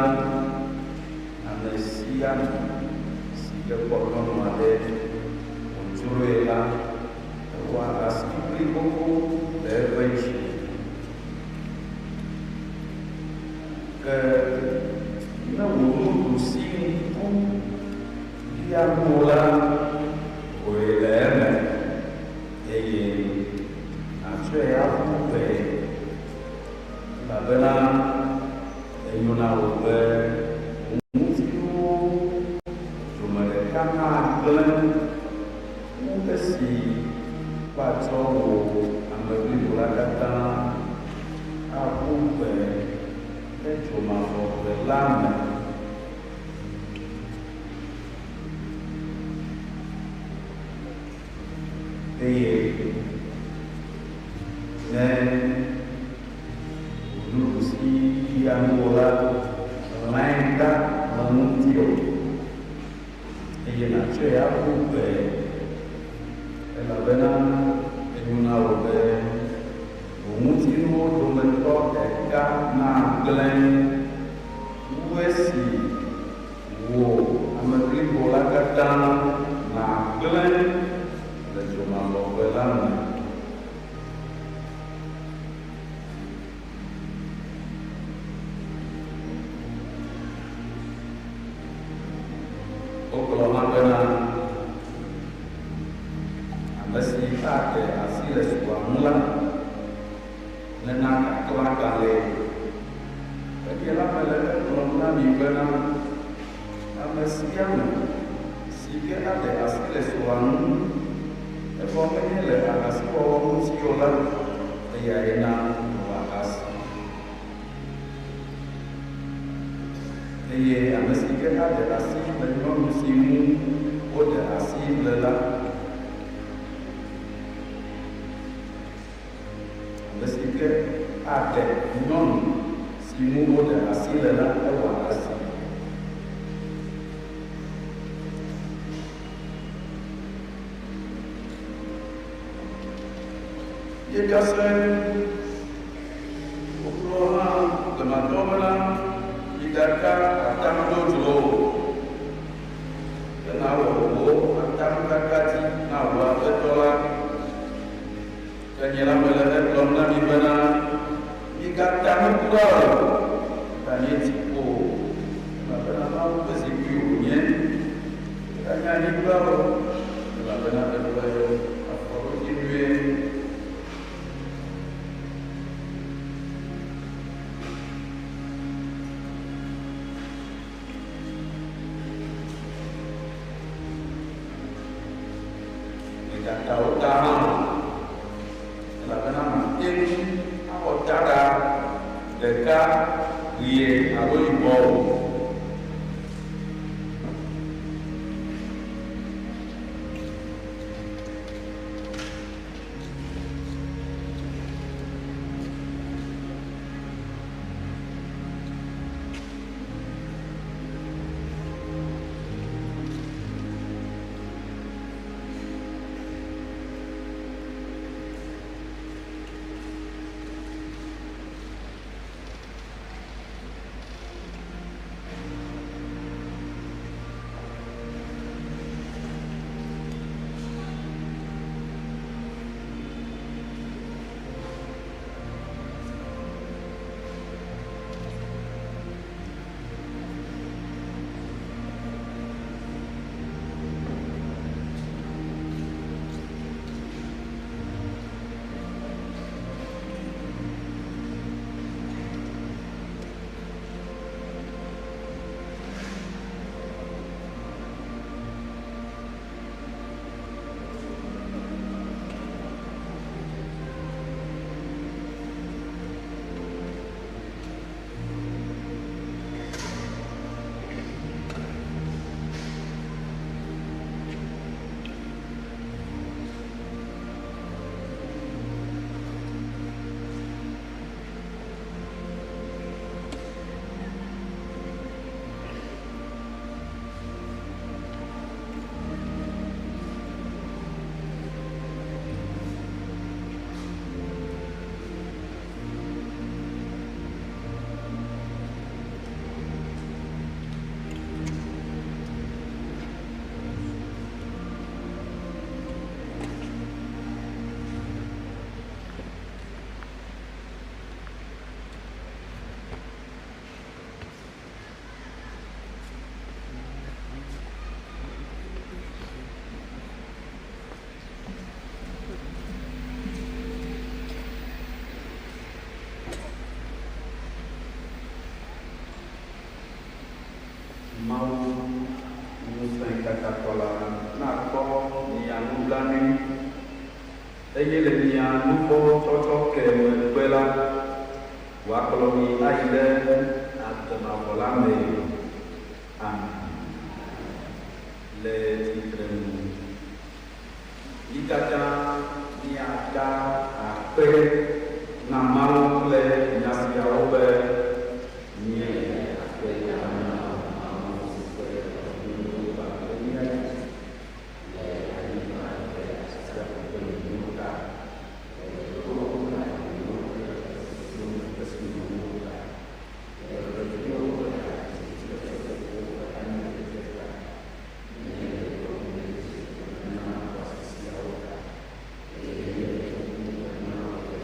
ame sia ame si ke kpɔ nyɔnu aɖe wòdzroe la, ewɔ ahasi kplii xoxo le eƒe dzi me. Ke ne wò nuɖusi ŋku bia nuwò la, hoe le eme, eye nàtsɔe aƒu gbe, elabena enyo na wò be wò ŋutinuwo dome ɖeka nagblẽ wu esi woatsɔ wò ame blibo la katã aƒu gbe ɖe dzomavɔʋe la me. Eye ne wò nuɖusi bia nuwò la, lãe ɖa le ŋutiwò, eye nàtsɔe aƒu gbe, elabena enyo na wò be wò ŋutinuwo dometɔ ɖeka nagblẽ wu esi wò ame blibo la katã nàgblẽ le dzomavɔʋe la me. Wogblɔ hã bena, Ame si aɖe asi le srɔ̃a ŋu la, nena kaklãgbalẽe. Ke nye la mele egblɔm na mi bena, ame sia ame si ke aɖe asi le srɔ̃a ŋu, evɔ menye le ahasiwɔwɔ ŋuti o la, Eyae na mewɔ ahasi. Eye ame si ke aɖe asi le nyɔnu si ŋu woɖe asi le la, ame si ke aɖe nyɔnu si ŋu woɖe asi le la, ewɔ ahasi. Míebia se wogblɔ na blematɔwo bena, Migaka atam dzodzro o, ke nawɔ wò atamkaka dzi na wò Aƒetɔ la. Ke nye la mele egblɔm na mi bena, Migata nu kura o, eɖanye dziƒo o, elabena Mawu ƒe zikpui wònye, eɖanye anyigba o, elabena eƒe afɔɖodzinue. Mègata wò ta hã o, elabena màte ŋu awɔ taɖa ɖeka ɣie alo yibɔ o. Mawu Ŋusẽkatãtɔ la nakpɔ mia nublanui, eye le mia nuvɔ̃wo tsɔtsɔ ke megbe la, wòakplɔ mi ayi ɖe agbe mavɔ la mee. Amen. Le tsitrenu. Mí katã míada akpe na Mawu kple nya siawo be, Míele akpe dam na Mawu si ƒe nuwo va kpe mía dzi le anyigba ƒe atsiaƒu ƒe nyonyo ta, le dziƒo ƒe nyonyo kple kesinɔnuwo ta, le ɣletiviwo ƒe hadzidzi kple seƒoƒowo ƒe amidzedze ta, míele dodom ɖe dzi na xɔse siawo ta, eye míele to ƒum na wò be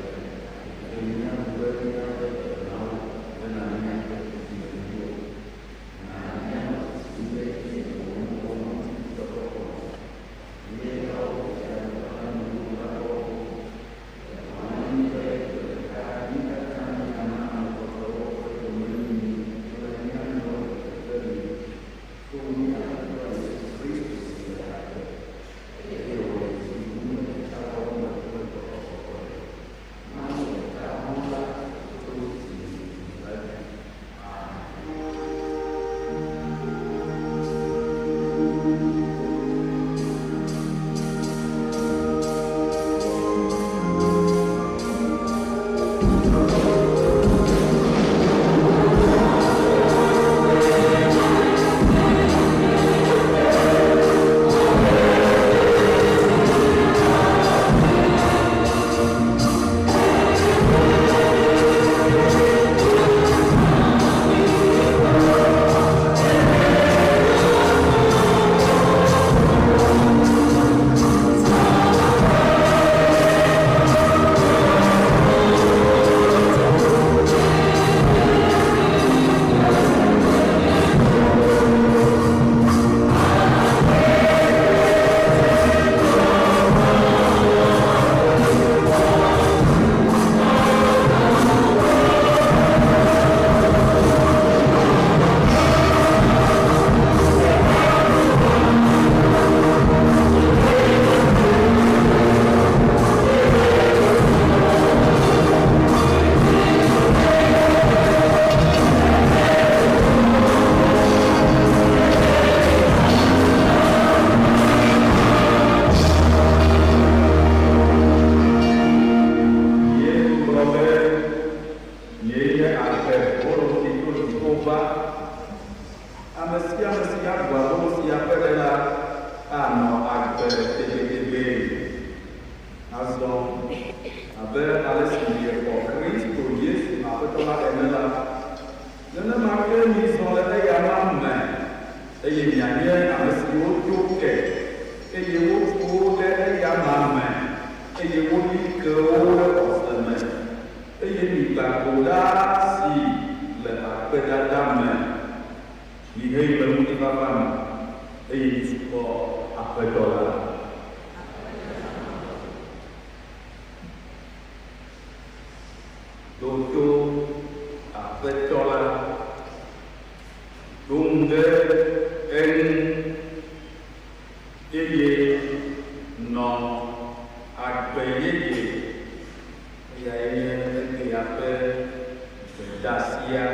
ale si miexɔ Kristo Yesu Aƒetɔ la ene la, nenema ke mizɔ le eyama me, eye mianye ame siwo do ke, eye wotu wo ɖe eyama me, eye woli ke wo ɖe xɔse me, eye migba go ɖaa si le akpedada me. Mihee le ŋutifafa me, eye misubɔ Aƒetɔ la. Ɖo to Aƒetɔ la. Ɖo ŋu ɖe eŋu, eye nɔ agbe yeye. Eyae nye egbea ƒe gbedeasia.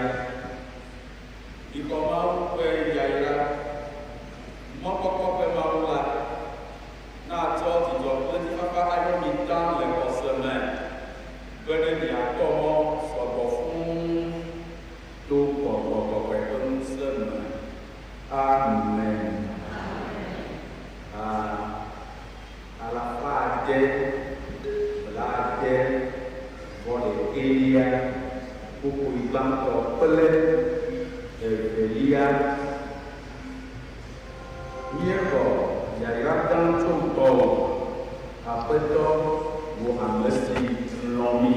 Mixɔ Mawu ƒe yayra. Mɔkpɔkpɔ ƒe Mawu la natsɔ dzidzɔ kple ŋutifafa ayɔ mi taŋ le xɔse me, be ne miakpɔ mɔ sɔgbɔ fũu to Gbɔgbɔ Kɔkɔe ƒe ŋusẽ me. Amen. A Alafa ade blaade vɔ ɖekɛlia, kpukpui gbãtɔ kple evelia. Míexɔ yayra gã tso gbɔwò, Aƒetɔ, wò ame si lɔ̃ mí.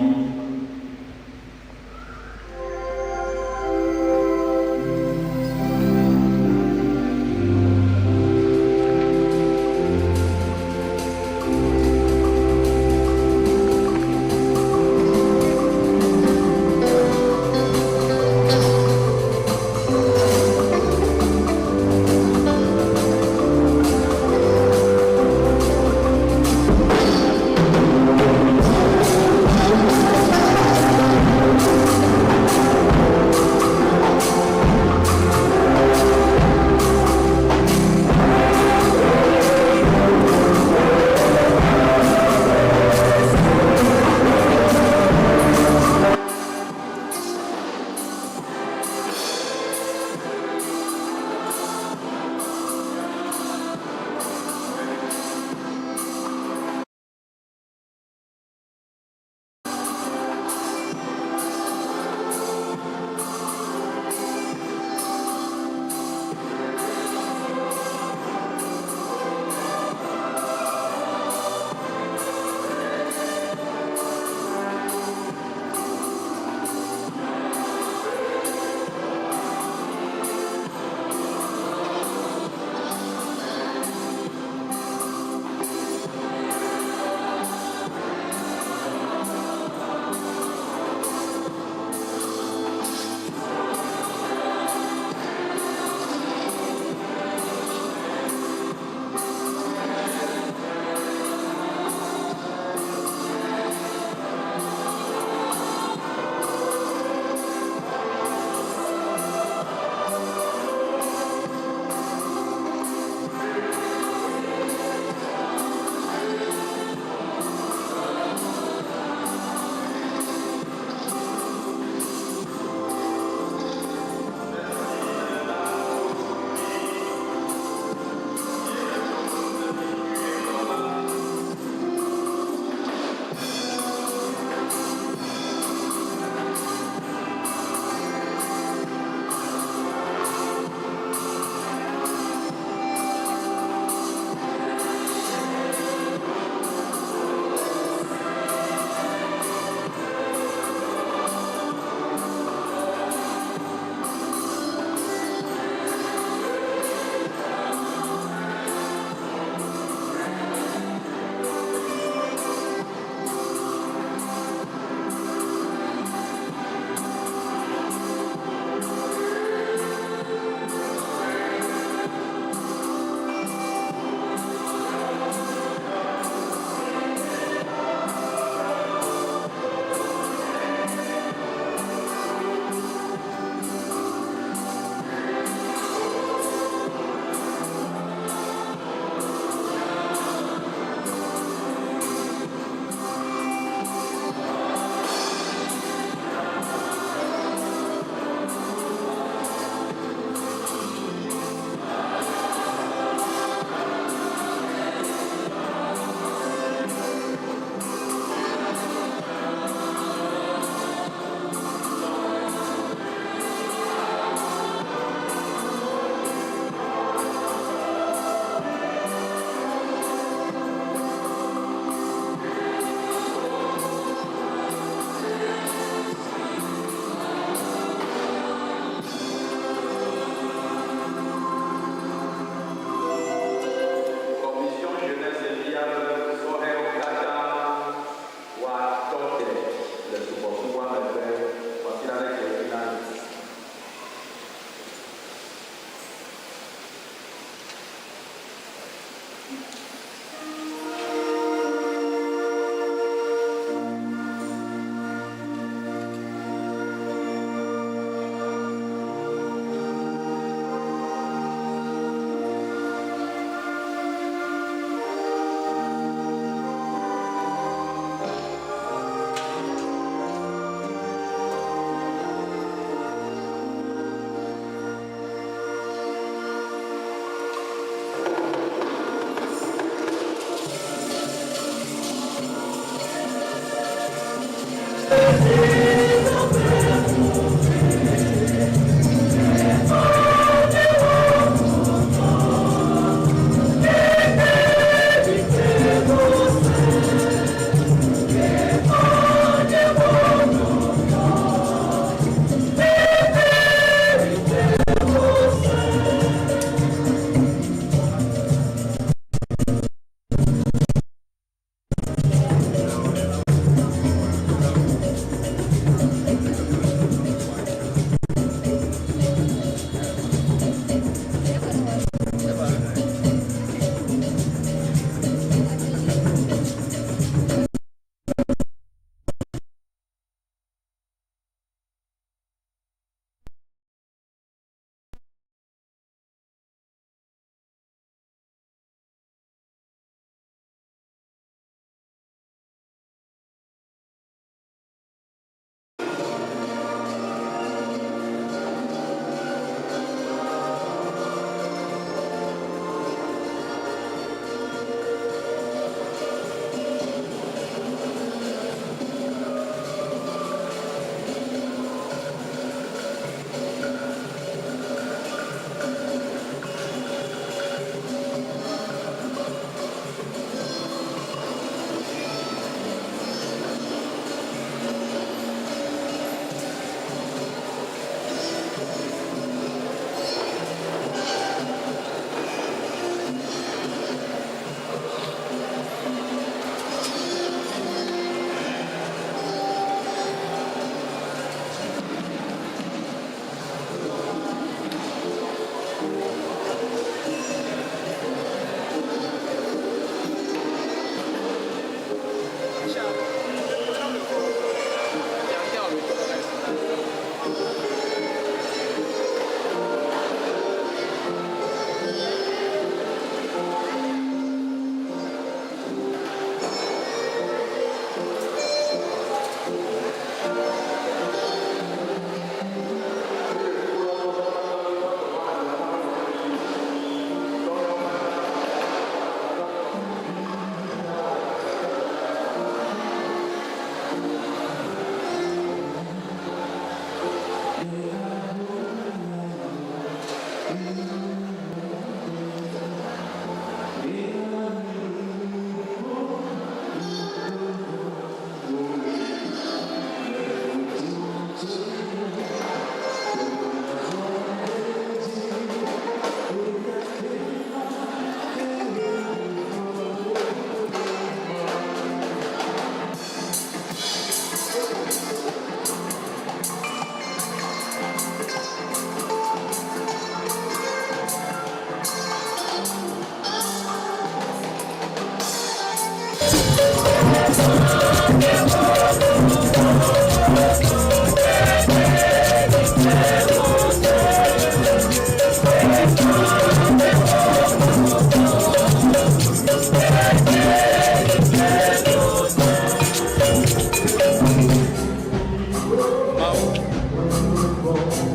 Mawu,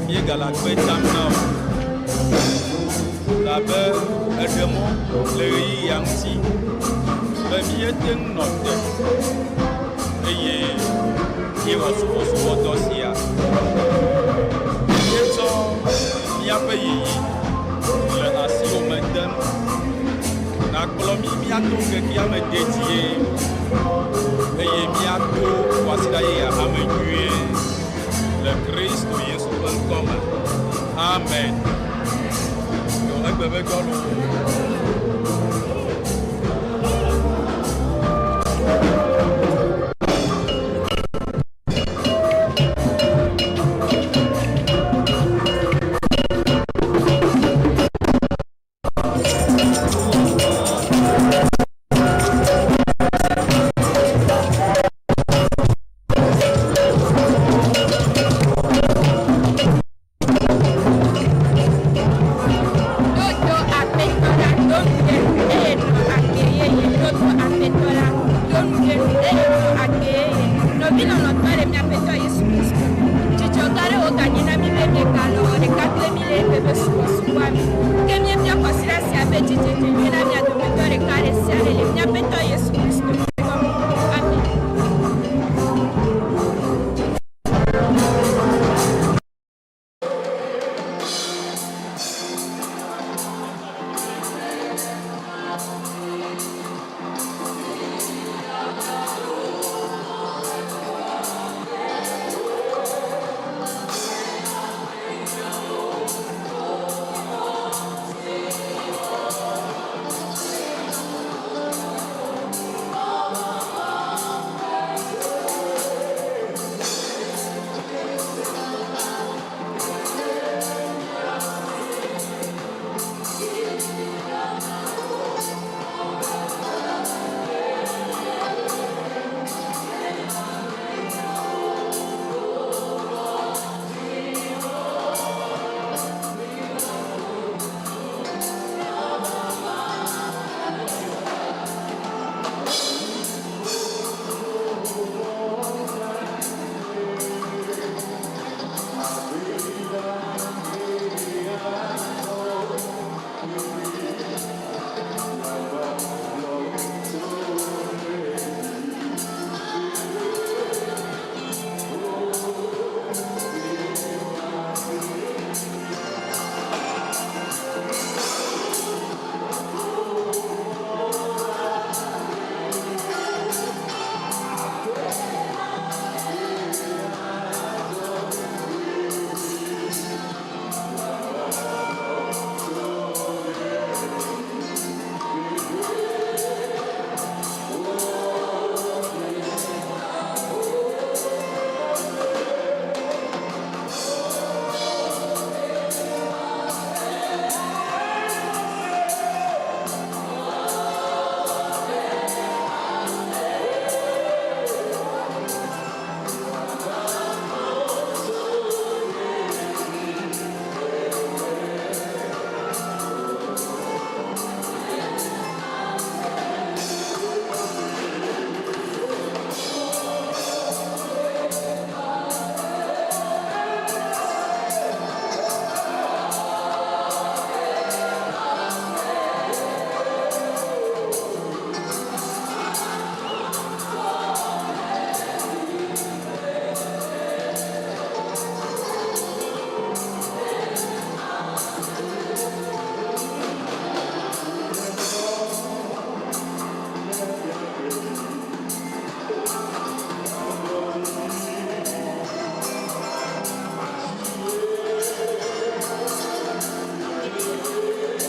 míegale akpe dam na wò labe eɖe mɔ le ɣeyiɣia ŋuti be míete ŋu nɔ te eye míewɔ subɔsubɔdɔ sia. Míetsɔ míaƒe yiyi le asiwò me dem. Nàkplɔ mí míato ŋkekea me dedie eye míato kwasiɖa yeyea hã me nyuie le Kristo Yesu ƒe ŋkɔ me. Amen. Yɔ egbe be dzɔ loo. Dodo aƒetɔ la do nu ɖe nu eye nɔ agbe yeye. Dodo aƒetɔ la do nu ɖe nu eye nɔ agbe yeye. Nɔvi lɔlɔ̃tɔ le mía Aƒetɔ Yesu Kristo me. Dzidzɔ gã ɖe wòganye na mí be míegalɔ ɖeka kple mí le eƒe ƒe subɔsubɔa me. Ke míebia kwasiɖa sia be dzidzedze nyui na mía dometɔ ɖeka ɖe sia ɖe le mía Aƒetɔ Yesu Kristo me.